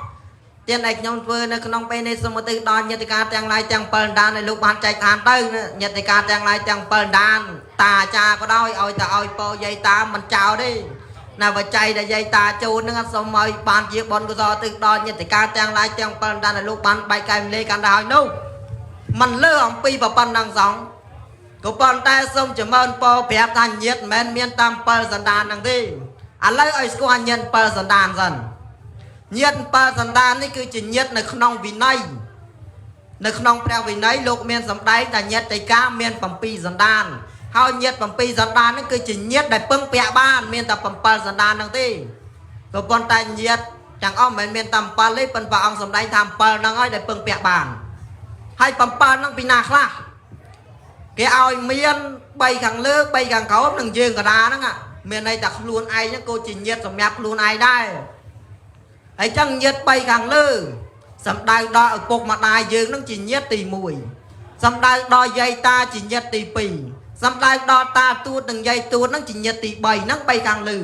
Speaker 2: ទានឯខ្ញុំធ្វើនៅក្នុងពេលនេះសូមឧទ្ទិសដល់ញាតិកាទាំងឡាយទាំង7ដានឲ្យលោកបានចែកឋានទៅញាតិកាទាំងឡាយទាំង7ដានតាអាចារ្យក៏ដោយឲ្យតែឲ្យពោយាយតាមិនចោលទេណាបច្ច័យដែលយាយតាជូននឹងសូមឲ្យបានជាបុណ្យកុសលទិសដល់ញាតិកាទាំងឡាយទាំង7ដានឲ្យលោកបានបែកកែមលេកាន់ដល់ហើយនោះมันលើអំពីប៉ុណ្ណឹងសងក៏ប៉ុន្តែសូមចម្រើនពរប្រាប់ថាញាតិមិនមែនមានតាម7សន្តានហ្នឹងទេឥឡូវឲ្យស្គាល់ញាតិ7សន្តានសិនញាតិ7សន្តាននេះគឺជាញាតិនៅក្នុងវិន័យនៅក្នុងព្រះវិន័យលោកមានសម្ដែងថាញាតិកាមាន7សន្តានហើយញាតិ7សន្តាននេះគឺជាញាតិដែលពឹងពាក់បានមានតែ7សន្តានហ្នឹងទេក៏ប៉ុន្តែញាតិទាំងអស់មិនមែនមានតែ7ទេប៉ុន្តែព្រះអង្គសម្ដែងថា7ហ្នឹងហើយដែលពឹងពាក់បានហើយ7ហ្នឹងពីណាខ្លះគេឲ្យមាន3ខាងលើ3ខាងក្រោមនិងយើងកដាហ្នឹងមានន័យថាខ្លួនឯងហ្នឹងក៏ជាញាតិសម្រាប់ខ្លួនឯងដែរហើយចឹងញាតិ3ខាងលើសំដៅដល់ឪពុកម្ដាយយើងនឹងជាញាតិទី1សំដៅដល់យាយតាជាញាតិទី2សំដៅដល់តាទួតនិងយាយទួតនឹងជាញាតិទី3ហ្នឹង3ខាងលើ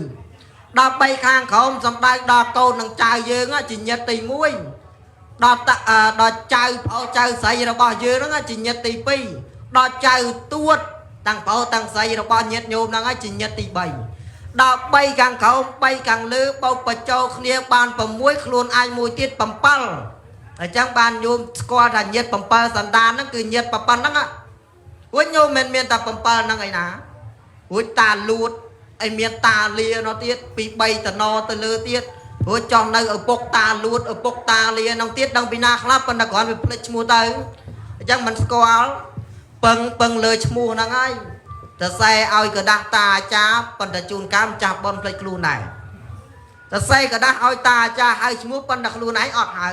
Speaker 2: ដល់3ខាងក្រោមសំដៅដល់កូននិងចៅយើងជាញាតិទី1ដល់ដល់ចៅប្អូនចៅស្រីរបស់យើងហ្នឹងជាញាតិទី2ដល់ចៅទួតទាំងប្អូនទាំងស្រីរបស់ញាតិញោមហ្នឹងជាញាតិទី3ដល់3ខាងក្រោម3ខាងលើបោកបញ្ចូលគ្នាបាន6ខ្លួនឯងមួយទៀត7អញ្ចឹងបានញោមស្គាល់ថាញាតិ7សន្តានហ្នឹងគឺញាតិប៉ុណ្ណឹងវិញញោមមិនមានតែ7ហ្នឹងឯណារួចតាលួតឯមានតាលានោះទៀតពី3តំណទៅលើទៀតព្រោះចង់នៅឪពុកតាលួតឪពុកតាលានោះទៀតដឹងពីណាខ្លះប៉ុន្តែគ្រាន់វាភ្លេចឈ្មោះទៅអញ្ចឹងមិនស្គាល់ពឹងពឹងលើឈ្មោះហ្នឹងហើយតសែឲ្យកដាស់តាអាចារ្យប៉ុន្តែជួនកាលម្ចាស់បនភ្លេចខ្លួនដែរតសែកដាស់ឲ្យតាអាចារ្យហៅឈ្មោះប៉ុន្តែខ្លួនឯងអត់ហៅ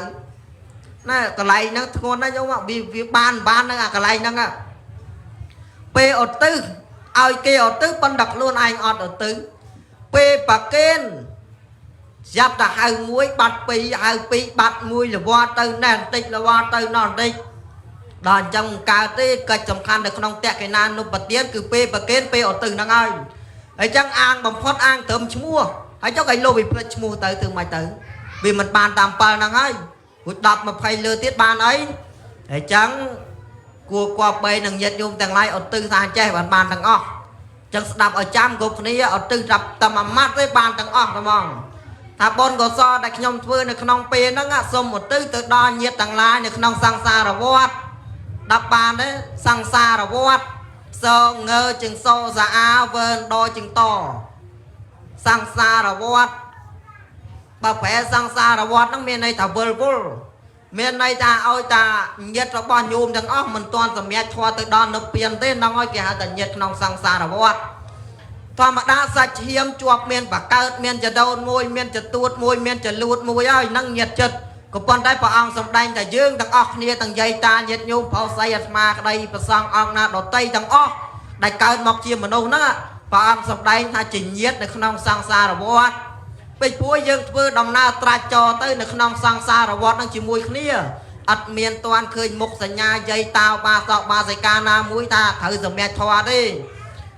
Speaker 2: ណែកន្លែងហ្នឹងធ្ងន់ណាស់ញោមវាបានបានហ្នឹងអាកន្លែងហ្នឹងពេលឧទ្ទិសឲ្យគេឧទ្ទិសប៉ុន្តែខ្លួនឯងអត់ឧទ្ទិសពេលប្រគេនស្រាប់តែហៅមួយបាត់ពីរហៅពីរបាត់មួយលវទៅណែបន្តិចលវទៅណោះបន្តិចដល់អញ្ចឹងកើតទេកិច្ចសំខាន់នៅក្នុងតក្កណានុបទានគឺពេលប្រគេនពេលឧទ្ទិសហ្នឹងហើយអញ្ចឹងអាងបំផុតអាងត្រឹមឈ្មោះហើយចុះឲ្យលោកវាភ្លេចឈ្មោះទៅធ្វើម៉េចទៅវាមិនបានតាម7ហ្នឹងហើយរួច10 20លើទៀតបានអីអញ្ចឹងគួរគប្បីនឹងញាតិញោមទាំងឡាយឧទ្ទិសថាចេះបានបានទាំងអស់អញ្ចឹងស្ដាប់ឲ្យចាំគ្រប់គ្នាឧទ្ទិសរាប់តែមួយម៉ាត់ទេបានទាំងអស់ហ្មងថាបុណ្យកុសលដែលខ្ញុំធ្វើនៅក្នុងពេលហ្នឹងសូមឧទ្ទិសទៅដល់ញាតិទាំងឡាយនៅក្នុងសង្សារវដ្តដាប់បានទេសង្សារវដ្តសងើជាងសសាអាវើនដជាងតសង្សារវដ្តបើប្រែសង្សារវដ្តហ្នឹងមានន័យថាវិលវល់មានន័យថាឲ្យតាញាតិរបស់ញោមទាំងអស់មិនទាន់សម្រេចធម៌ទៅដល់និព្វានទេហ្នឹងហើយគេហៅថាញាតិក្នុងសង្សារវដ្ត ធម្មតាសាច់ឈាមជាប់មានបកើតមានចដូនមួយមានចទួតមួយមានចលួតមួយហើយនឹងញាតិចិត្តក៏ប៉ុន្តែព្រះអង្គសម្ដែងតែយើងទាំងអស់គ្នាទាំងយាយតាញាតិញោមប្រុសស្រីអាត្មាក្តីប្រសងអង្គណាដតីទាំងអស់ដែលកើតមកជាមនុស្សហ្នឹងព្រះអង្គសម្ដែងថាជាញាតិនៅក្នុងសង្សារវដ្តពេលព្រោះយើងធ្វើដំណើរត្រាច់ចរទៅនៅក្នុងសង្សារវដ្តហ្នឹងជាមួយគ្នាអត់មានតាន់ឃើញមុខសញ្ញាយាយតាបាសកបាសិកាណាមួយថាត្រូវសម្រេចធម៌ទេ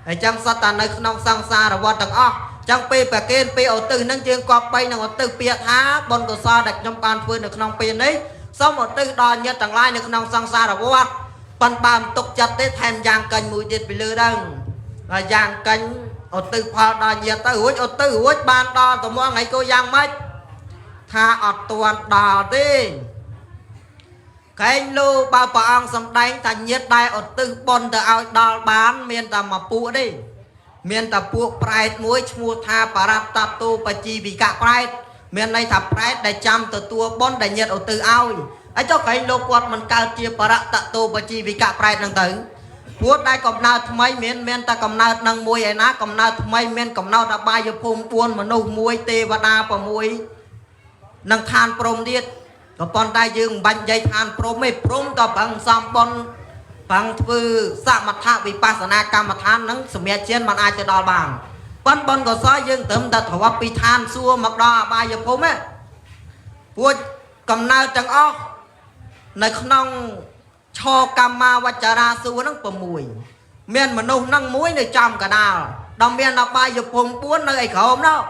Speaker 2: ហើយចឹងសត្វតែនៅក្នុងសង្សារវដ្តទាំងអស់ចឹងពេលប្រគេនពេលឧទ្ទិសហ្នឹងយើងគប្បីនឹងឧទ្ទិសពាក្យថាបុណ្យកុសលដែលខ្ញុំបានធ្វើនៅក្នុងពេលនេះសូមឧទ្ទិសដល់ញាតិទាំងឡាយនៅក្នុងសង្សារវដ្តប៉ុន្តែបើមិនទុកចិត្តទេថែមយ៉ាងកេញមួយទៀតពីលើដឹងហើយយ៉ាងកេញឧទ្ទិសផលដល់ញាតិទៅរួចឧទ្ទិសរួចបានដល់ត្មងថ្ងៃគោយ៉ាងម៉េចថាអត់ទាន់ដល់ទេកែងលោបើព្រះអង្គសម្ដែងថាញាតិដែលឧទ្ទិសបុណ្យទៅឲ្យដល់បានមានតែមួយពួកទេមានតែពួកប្រែតមួយឈ្មោះថាបរតតោបជីវិកៈប្រែតមានន័យថាប្រែតដែលចាំទទួលបុណ្យដែលញាតិឧទ្ទិសឲ្យហើយចុះកែងលោកគាត់មិនកើតជាបរតតោបជីវិកៈប្រែតហ្នឹងទៅព្រោះដែលកំណើតថ្មីមានតែកំណើតនឹងមួយឯណាកំណើតថ្មីមានកំណើតអបាយភូមិ4មនុស្ស1ទេវតា6និងឋានព្រហ្មទៀតក៏ប៉ុន្តែយើងមិនបាច់និយាយឋានព្រហ្មទេព្រហ្មក៏ប្រឹងសំបុណ្យប្រឹងធ្វើសមថវិបស្សនាកម្មដ្ឋាននឹងសម្រាប់ជាមិនអាចទៅដល់បានប៉ុន្តែបុណ្យកុសលយើងត្រឹមតែទ្រាប់ពីឋានសួគ៌មកដល់អបាយភូមិព្រោះកំណើតទាំងអស់នៅក្នុងឆកម្មាវចរាសួគ៌ហ្នឹង6មានមនុស្សហ្នឹងមួយនៅចំកដាលដល់មានអបាយភូមិ4នៅឯក្រោមនោះ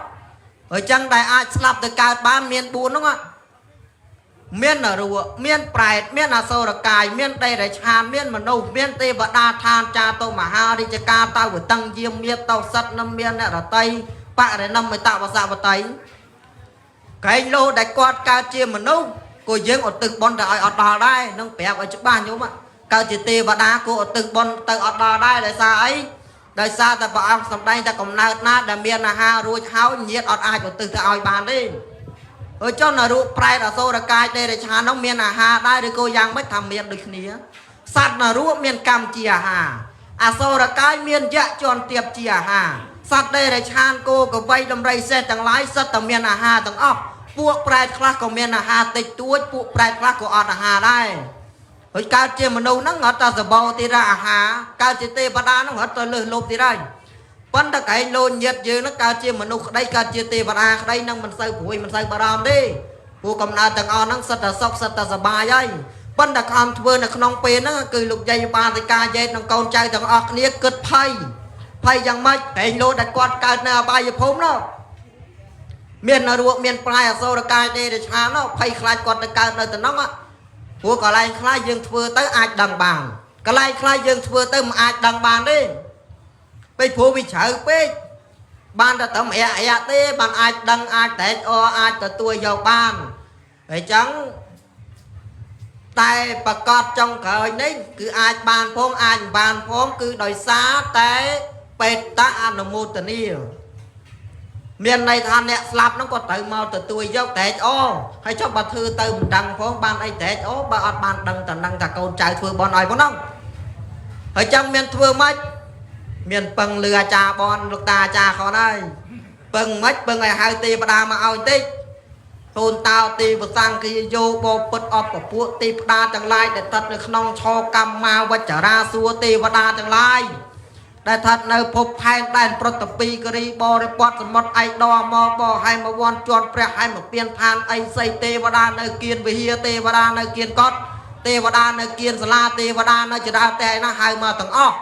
Speaker 2: ហើយចឹងដែលអាចស្លាប់ទៅកើតបានមាន4ហ្នឹងមាននរកមានប្រែតមានអសុរកាយមានដេរឆានមានមនុស្សមានទេវតាឋានចាតុមហារាជការតវតឹងយាមៀបតោសិតនមានអ្នករតីបរិណមិតវសវតីកែងលោដែលគាត់កើតជាមនុស្សក៏យើងឧទ្ទិសបុណ្យទៅឲ្យអត់ដល់ដែរនឹងប្រាប់ឲ្យច្បាស់ញោមកើតជាទេវតាក៏ឧទ្ទិសបុណ្យទៅអត់ដល់ដែរដោយសារអីដោយសារតែព្រះអង្គសម្ដែងតែកំណើតណាដែលមានអាហាររួចហើយញាតិអត់អាចឧទ្ទិសទៅឲ្យបានទេអើចុះនរកប្រែតអសុរកាយដេរឆាននោះមានអាហារដែរឬក៏យ៉ាងម៉េចថាមានដូចគ្នាសត្វនរកមានកម្មជាអាហារអសុរកាយមានយៈជន់ទៀបជាអាហារសត្វដេរឆានគោកវៃដំរីសេះទាំងឡាយសិតតែមានអាហារទាំងអស់ពួកប្រែតខ្លះក៏មានអាហារតិចតួចពួកប្រែតខ្លះក៏អត់អាហារដែរហើយកើតជាមនុស្សហ្នឹងរត់តែសបោទៀតអាហារកើតជាទេវតាហ្នឹងរត់ទៅលើសលប់ទៀតហើយប៉ុន្តែកែងលោញាតយើងហ្នឹងកើតជាមនុស្សក្តីកើតជាទេវតាក្តីនឹងមិនសូវព្រួយមិនសូវបារម្ភទេពួកកំណើតទាំងអស់ហ្នឹងសិតតែសុខសិតតែសប្បាយហើយប៉ុន្តែខំធ្វើនៅក្នុងពេលហ្នឹងគឺលោកយាយបាតិកាយាយនិងកូនចៅទាំងអស់គ្នាគិតភ័យភ័យយ៉ាងម៉េចកែងលោដែលគាត់កើតនៅអបាយភូមិនោះមាននរកមានប្រែអសុរកាយទេរឆាននោះភ័យខ្លាចគាត់ទៅកើតនៅតំណងព្រោះកន្លែងខ្លះយើងធ្វើទៅអាចដឹងបានកន្លែងខ្លះយើងធ្វើទៅមិនអាចដឹងបានទេពេកព្រោះវាជ្រៅពេកបានតែត្រឹមអៈអៈទេបានអាចដឹងអាចត្រេកអរអាចទទួលយកបានហើយចឹងតែប្រកាសចុងក្រោយនេះគឺអាចបានផងអាចមិនបានផងគឺដោយសារតែបេតៈអនុមោទនាមានន័យថាអ្នកស្លាប់ហ្នឹងក៏ត្រូវមកទទួលយកត្រេកអរហើយចុះបើធ្វើទៅមិនដឹងផងបានអីត្រេកអរបើអត់បានដឹងតំណឹងថាកូនចៅធ្វើបន់ឲ្យផងហ្នឹងហើយចឹងមានធ្វើម៉េចមានពឹងលឺអាចារ្យបនលោកតាអាចារ្យខនហើយពឹងម៉េចពឹងឲ្យហៅទេវតាមកឲ្យតិចទូនតោទីវសង្ឃាយោបពុតអបពពួកទីផ្ដាទាំងឡាយដែលស្ថិតនៅក្នុងឆកម្មាវចរាសួរទេវតាទាំងឡាយដែលស្ថិតនៅភពផែនដែនប្រតិពីគិរីបរិពតសមុទ្រឯកដមកបហែមវ័នជន់ព្រះហែមពៀនឋានអីសីទេវតានៅគៀនវិហារទេវតានៅគៀនកត់ទេវតានៅគៀនសាលាទេវតានៅចរាតែណាហៅមកទាំងអស់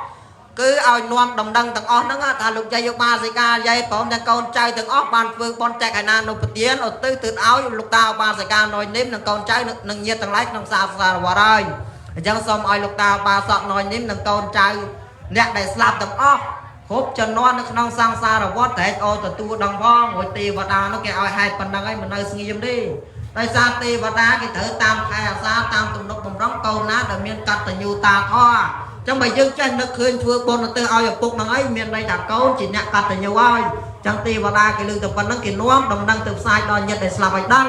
Speaker 2: គឺឲ្យនាំដំណឹងទាំងអស់ហ្នឹងថាលោកយាយបាសិកាយាយព្រមទាំងកូនចៅទាំងអស់បានធ្វើបុណ្យចែកឯណានុប្រទានឧទ្ទិសទៅឲ្យលោកតាបាសិកាណយនិមនិងកូនចៅនិងញាតិទាំងឡាយក្នុងសាសารវត្តហើយអញ្ចឹងសូមឲ្យលោកតាបាសកណយនិមនិងកូនចៅអ្នកដែលស្លាប់ទាំងអស់គ្រប់ជំនាន់នៅក្នុងសង្សារវត្តត្រេកអរទទួលដឹងផងរួចទេវតានោះគេឲ្យហេតុប៉ុណ្ណឹងហើយមិននៅស្ងៀមទេដោយសារទេវតាគេត្រូវតាមថែអាសាតាមទំនុកបំរុងកូនណាដែលមានកតញ្ញូតាធម៌ចឹងបើយើងចេះនឹកឃើញធ្វើបុណ្យទៅឲ្យឪពុកហ្នឹងអីមានន័យថាកូនជាអ្នកកតញ្ញូហើយចឹងទេវតាគេលើកទៅប៉ុណ្ណឹងគេនាំដំណឹងទៅផ្សាយដល់ញាតិដែលស្លាប់ឲ្យដឹង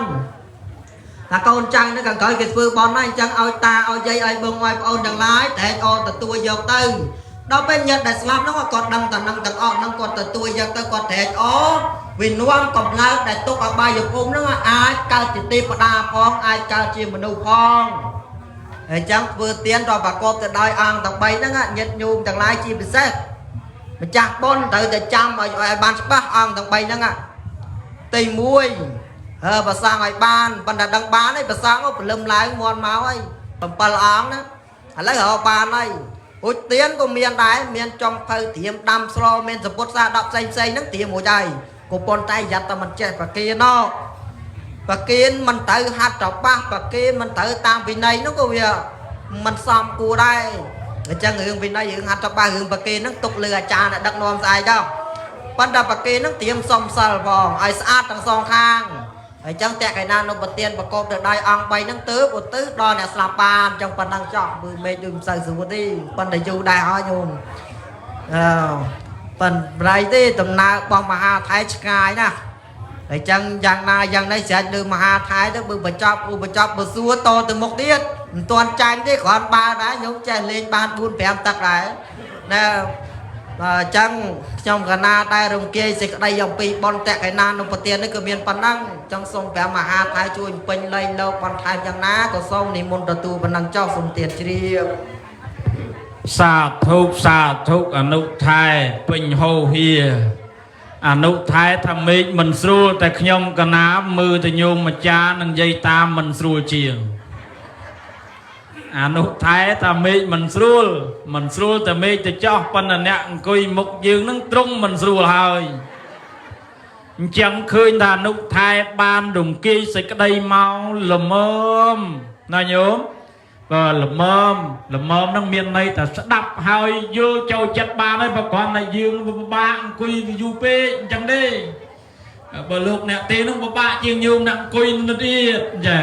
Speaker 2: ថាកូនចៅនៅខាងក្រោយគេធ្វើបុណ្យហើយអញ្ចឹងឲ្យតាឲ្យយាយឲ្យបងឲ្យប្អូនទាំងឡាយតែអរទទួលយកទៅ ដល់ពេលញាតិដែលស្លាប់ហ្នឹងគាត់ដឹងតែនឹងទាំងអស់ហ្នឹងគាត់ទទួលយកទៅគាត់ត្រេកអរវានាំកំណើតដែលទុកអបាយភូមិហ្នឹងអាចកើតជាទេវតាផងអាចកើតជាមនុស្សផងហើយចឹងធ្វើទានដល់ប្រកបទៅដោយអង្គទាំង3ហ្នឹងញាតិញោមទាំងឡាយជាពិសេសម្ចាស់បុណ្យត្រូវតែចាំឲ្យបានច្បាស់អង្គទាំង3ហ្នឹងទី1ហើប្រសងឲ្យបានប៉ុន្តែដឹងបានហើយប្រសងព្រលឹមឡើងមន់មកហើយ7អង្គណាឥឡូវរកបានហើយរួចទៀនក៏មានដែរមានចុងភៅត្រៀមដាំស្លមានសពុតសាដកផ្សេងផ្សេងហ្នឹងត្រៀមរួចហើយក៏ប៉ុន្តែយ៉ាត់តែមិនចេះប្រគៀនណោប្រគៀនមិនត្រូវហាត់ត្របាស់ប្រគៀនមិនត្រូវតាមវិន័យនោះក៏វាមិនសមគួរដែរអញ្ចឹងរឿងវិន័យរឿងហាត់ត្របាស់រឿងប្រគៀនហ្នឹងទុកលើអាចារ្យអ្នកដឹកនាំស្អែកទៅប៉ុន្តែប្រគៀនហ្នឹងត្រៀមសុំសិលផងឲ្យស្អាតទាំងសងខាងហើយចឹងតេកឯណានុប្រទានប្រកបទៅដោយអង្គ3ហ្នឹងទើបឧទ្ទិសដល់អ្នកស្លាប់បានចឹងប៉ុណ្ណឹងចោះមើលមេឃដូចមិនសូវស្រួលទេប៉ុន្តែយូរដែរហើយញោមអើប៉ុន្តែទេដំណើររបស់មហាថៃឆ្ងាយណាស់ហើយចឹងយ៉ាងណាយ៉ាងនេះស្រេចលើមហាថៃទៅបើបញ្ចប់ឧបចប់បើសួរតទៅមុខទៀតមិនទាន់ចាញ់ទេគ្រាន់បើដែរញោមចេះលេងបាន4 5ទឹកដែរណែបាទអញ្ចឹងខ្ញុំកណាដែររំគាយសេចក្តីអំពីបនតកេណានុប្រទាននេះគឺមានប៉ុណ្ណឹងអញ្ចឹងសូមព្រះមហាថៃជួយពេញលែងលោកបន្ថែមយ៉ាងណាក៏សូមនិមន្តទទួលប៉ុណ្ណឹងចុះសូមទានជ្រាប
Speaker 1: សាធុសាធុអនុថែពេញហោហៀអនុថែថាមេឃមិនស្រួលតែខ្ញុំកណាមើលទៅញោមម្ចាស់នឹងនិយាយតាមមិនស្រួលជាងអនុថែថាមេឃមិនស្រួលមិនស្រួលតែមេឃទៅចោះប៉ុន្តែអ្នកអង្គុយមុខយើងនឹងត្រង់មិនស្រួលហើយអញ្ចឹងឃើញថាអនុថែបានរំគាយសេចក្តីមកល្មមណាញោម បើល្មមល្មមហ្នឹងមានន័យថាស្ដាប់ហើយយល់ចូលចិត្តបានហើយបើគ្រាន់តែយើងពិបាកអង្គុយយូរពេកអញ្ចឹងទេបើលោកអ្នកទេហ្នឹងពិបាកជាងញោមអ្នកអង្គុយនៅទៀតចា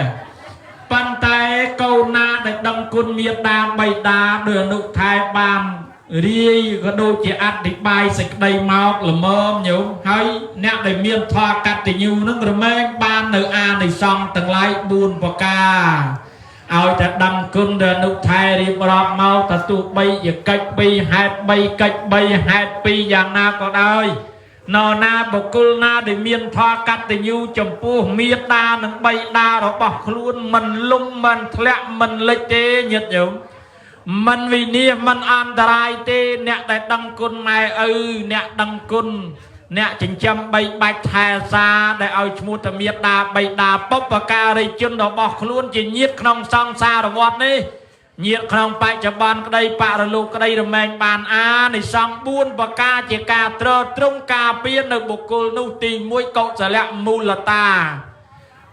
Speaker 1: ប៉ុន្តែកូនណាដែលដឹងគុណមេដាបៃតាដោយអនុថែបានរាយក៏ដូចជាអធិប្បាយសេចក្តីមកល្មមញោមហើយអ្នកដែលមានធម៌កតញ្ញូហ្នឹងរមែងបាននៅអានិសង្សទាំងឡាយ4ប្រការឲ្យតែដឹងគុណដែលអនុថែរៀបរាប់មកតទោះបីជាកិច្ច2ហេតុ3កិច្ច3ហេតុ2យ៉ាងណាក៏ដោយនរណាបុគ្គលណាដែលមានធម៌កតញ្ញូចំពោះមេដានិងបៃតារបស់ខ្លួនមិនលំមិនធ្លាក់មិនលិចទេញាតិញោមមិនវិនិច្ឆ័យមិនអន្តរាយទេអ្នកដែលដឹងគុណម៉ែឪអ្នកដឹងគុណអ្នកចិញ្ចឹមបីបាច់ថែសាដែលឲ្យឈ្មោះតាមេដាបៃតាបុព្វការីជនរបស់ខ្លួនជាញាតិក្នុងសង្សារវដ្តនេះញាតិក្នុងបច្ចុប្បន្នក្តីបរលោកក្តីរមែងបានអានិសង្ស4ប្រការជាការទ្រទ្រង់ការពារនៅបុគ្គលនោះទី1កុសលមូលតា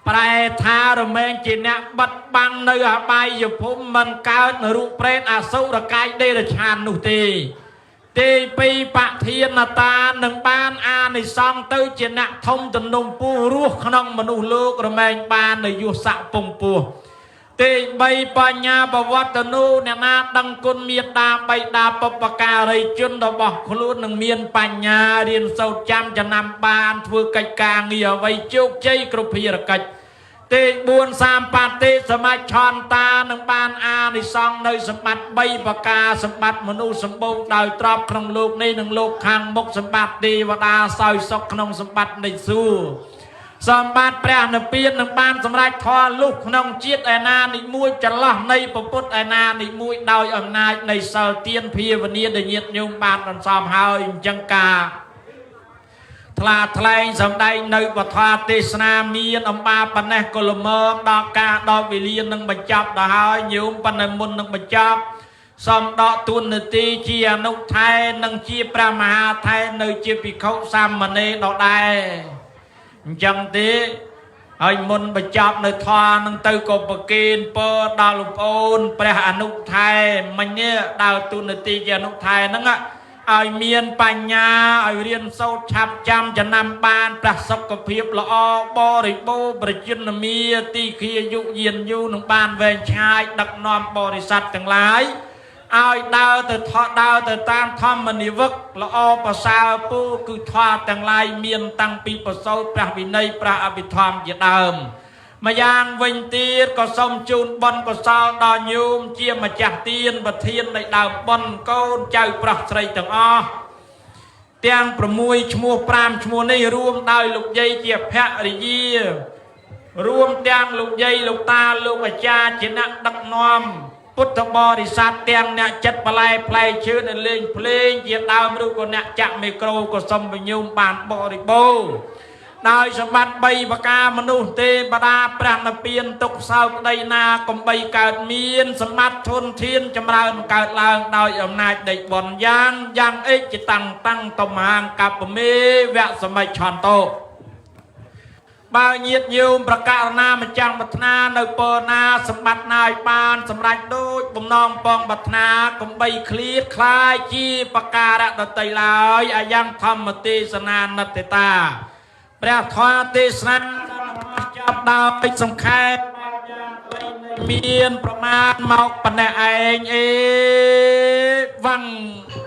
Speaker 1: ប្រែថារមែងជាអ្នកបិទបាំងនៅអបាយភូមិមិនកើតនរុប្រេតអសុរកាយដេរឆាននោះទេទី2បធានតានឹងបានអានិសង្សទៅជាអ្នកធំទំនំពោះរស់ក្នុងមនុស្សលោករមែងបាននៅយុស័កពងពោះទី3បញ្ញាប្រវត្តិនូអ្នកណាដឹងគុណមេដាបៃតាបុព្វការីជនរបស់ខ្លួននឹងមានបញ្ញារៀនសូត្រចាំចំណាំបានធ្វើកិច្ចការងារអ្វីជោគជ័យគ្រប់ភារកិច្ចទី4សម្បត្តិសមាឆន្តានឹងបានអានិសង្សនៅសម្បត្តិ3ប្រការសម្បត្តិមនុស្សសម្បូរដោយទ្រព្យក្នុងលោកនេះនិងលោកខាងមុខសម្បត្តិទេវតាសោយសុខក្នុងសម្បត្តិនៃសួគ៌សម្បត្តិព្រះនិព្វាននឹងបានសម្រេចធម៌លុះក្នុងជាតិឯណានិមួយចន្លោះនៃពុទ្ធឯណានិមួយដោយអំណាចនៃសិលទានភាវនាដែលញាតិញោមបានបន្សំហើយអញ្ចឹងការថ្លាថ្លែងសម្ដែងនៅពធទេសនាមានអំបាប៉ុណ្ណេះក៏ល្មមដល់ការដល់វេលានឹងបញ្ចប់ដល់ហើយញោមប៉ុន្តែមុននឹងបញ្ចប់សំដកទួនាទីជាអនុថែនិងជាព្រះមហាថែនៅជាភិក្ខុសាមណេរដដែលអញ្ចឹងទេហើយមុនបញ្ចប់នៅធម៌នឹងទៅក៏ប្រគេនពរដល់លោកប្អូនព្រះអនុថែមិញនេះដើរទួនាទីជាអនុថែហ្នឹងឲ្យមានបញ្ញាឲ្យរៀនសូត្រឆាប់ចាំចំណាំបានព្រះសុខភាពល្អបរិបូរណ៍ប្រជាជនមាទីខាយុយានយូរនឹងបានវែងឆ្ងាយដឹកនាំបរិស័ទទាំងឡាយឲ្យដើរទៅថតដើរទៅតាមធម្មនិវឹកល្អប្រសើរពូគឺធម៌ទាំងឡាយមានតាំងពីប្រសូតព្រះវិន័យព្រះអភិធម្មជាដើម ម្យ៉ាងវិញទៀតក៏សូមជូនបុណ្យកុសលដល់ញោមជាម្ចាស់ទានប្រធាននៃដើមបុណ្យកូនចៅប្រុសស្រីទាំងអស់ទាំង6ឈ្មោះ5ឈ្មោះនេះរួមដោយលោកយាយជាភរិយា រួមទាំងលោកយាយលោកតាលោកអាចារ្យជាអ្នកដឹកនាំពុទ្ធបរិស័ទទាំងអ្នកចិត្តបន្លែផ្លែឈើដែលលេងភ្លេងជាដើមឬក៏អ្នកចាក់មីក្រូក៏សូមបញ្ញូមបានបរិបូរណ៍ដោយសម្បត្តិ3ប្រការមនុស្សទេវតាព្រះនិព្វានទុកសោកក្តីណាកំបីកើតមានសម្បត្តិធនធានចម្រើនកើតឡើងដោយអំណាចនៃបុណ្យយ៉ាងយ៉ាងអិចតាំងតាំងតំហាងកបមេវៈសមិច្ឆន្តោ បើញាតញោមប្រកាសណាម្ចាំងប្រាថ្នានៅពរណាសម្បត្តិណាឲ្យបានសម្រេចដូចបំណងពងប្រាថ្នាកំបីឃ្លាតคล้ายជាបការៈដតីឡើយអាយ៉ាងធម្មទេសនានតិតាព្រះធម៌ទេសនាចាប់ដោយសង្ខេបមានប្រមាណមកប៉ុណ្ណេះឯងអេវ៉ាំង។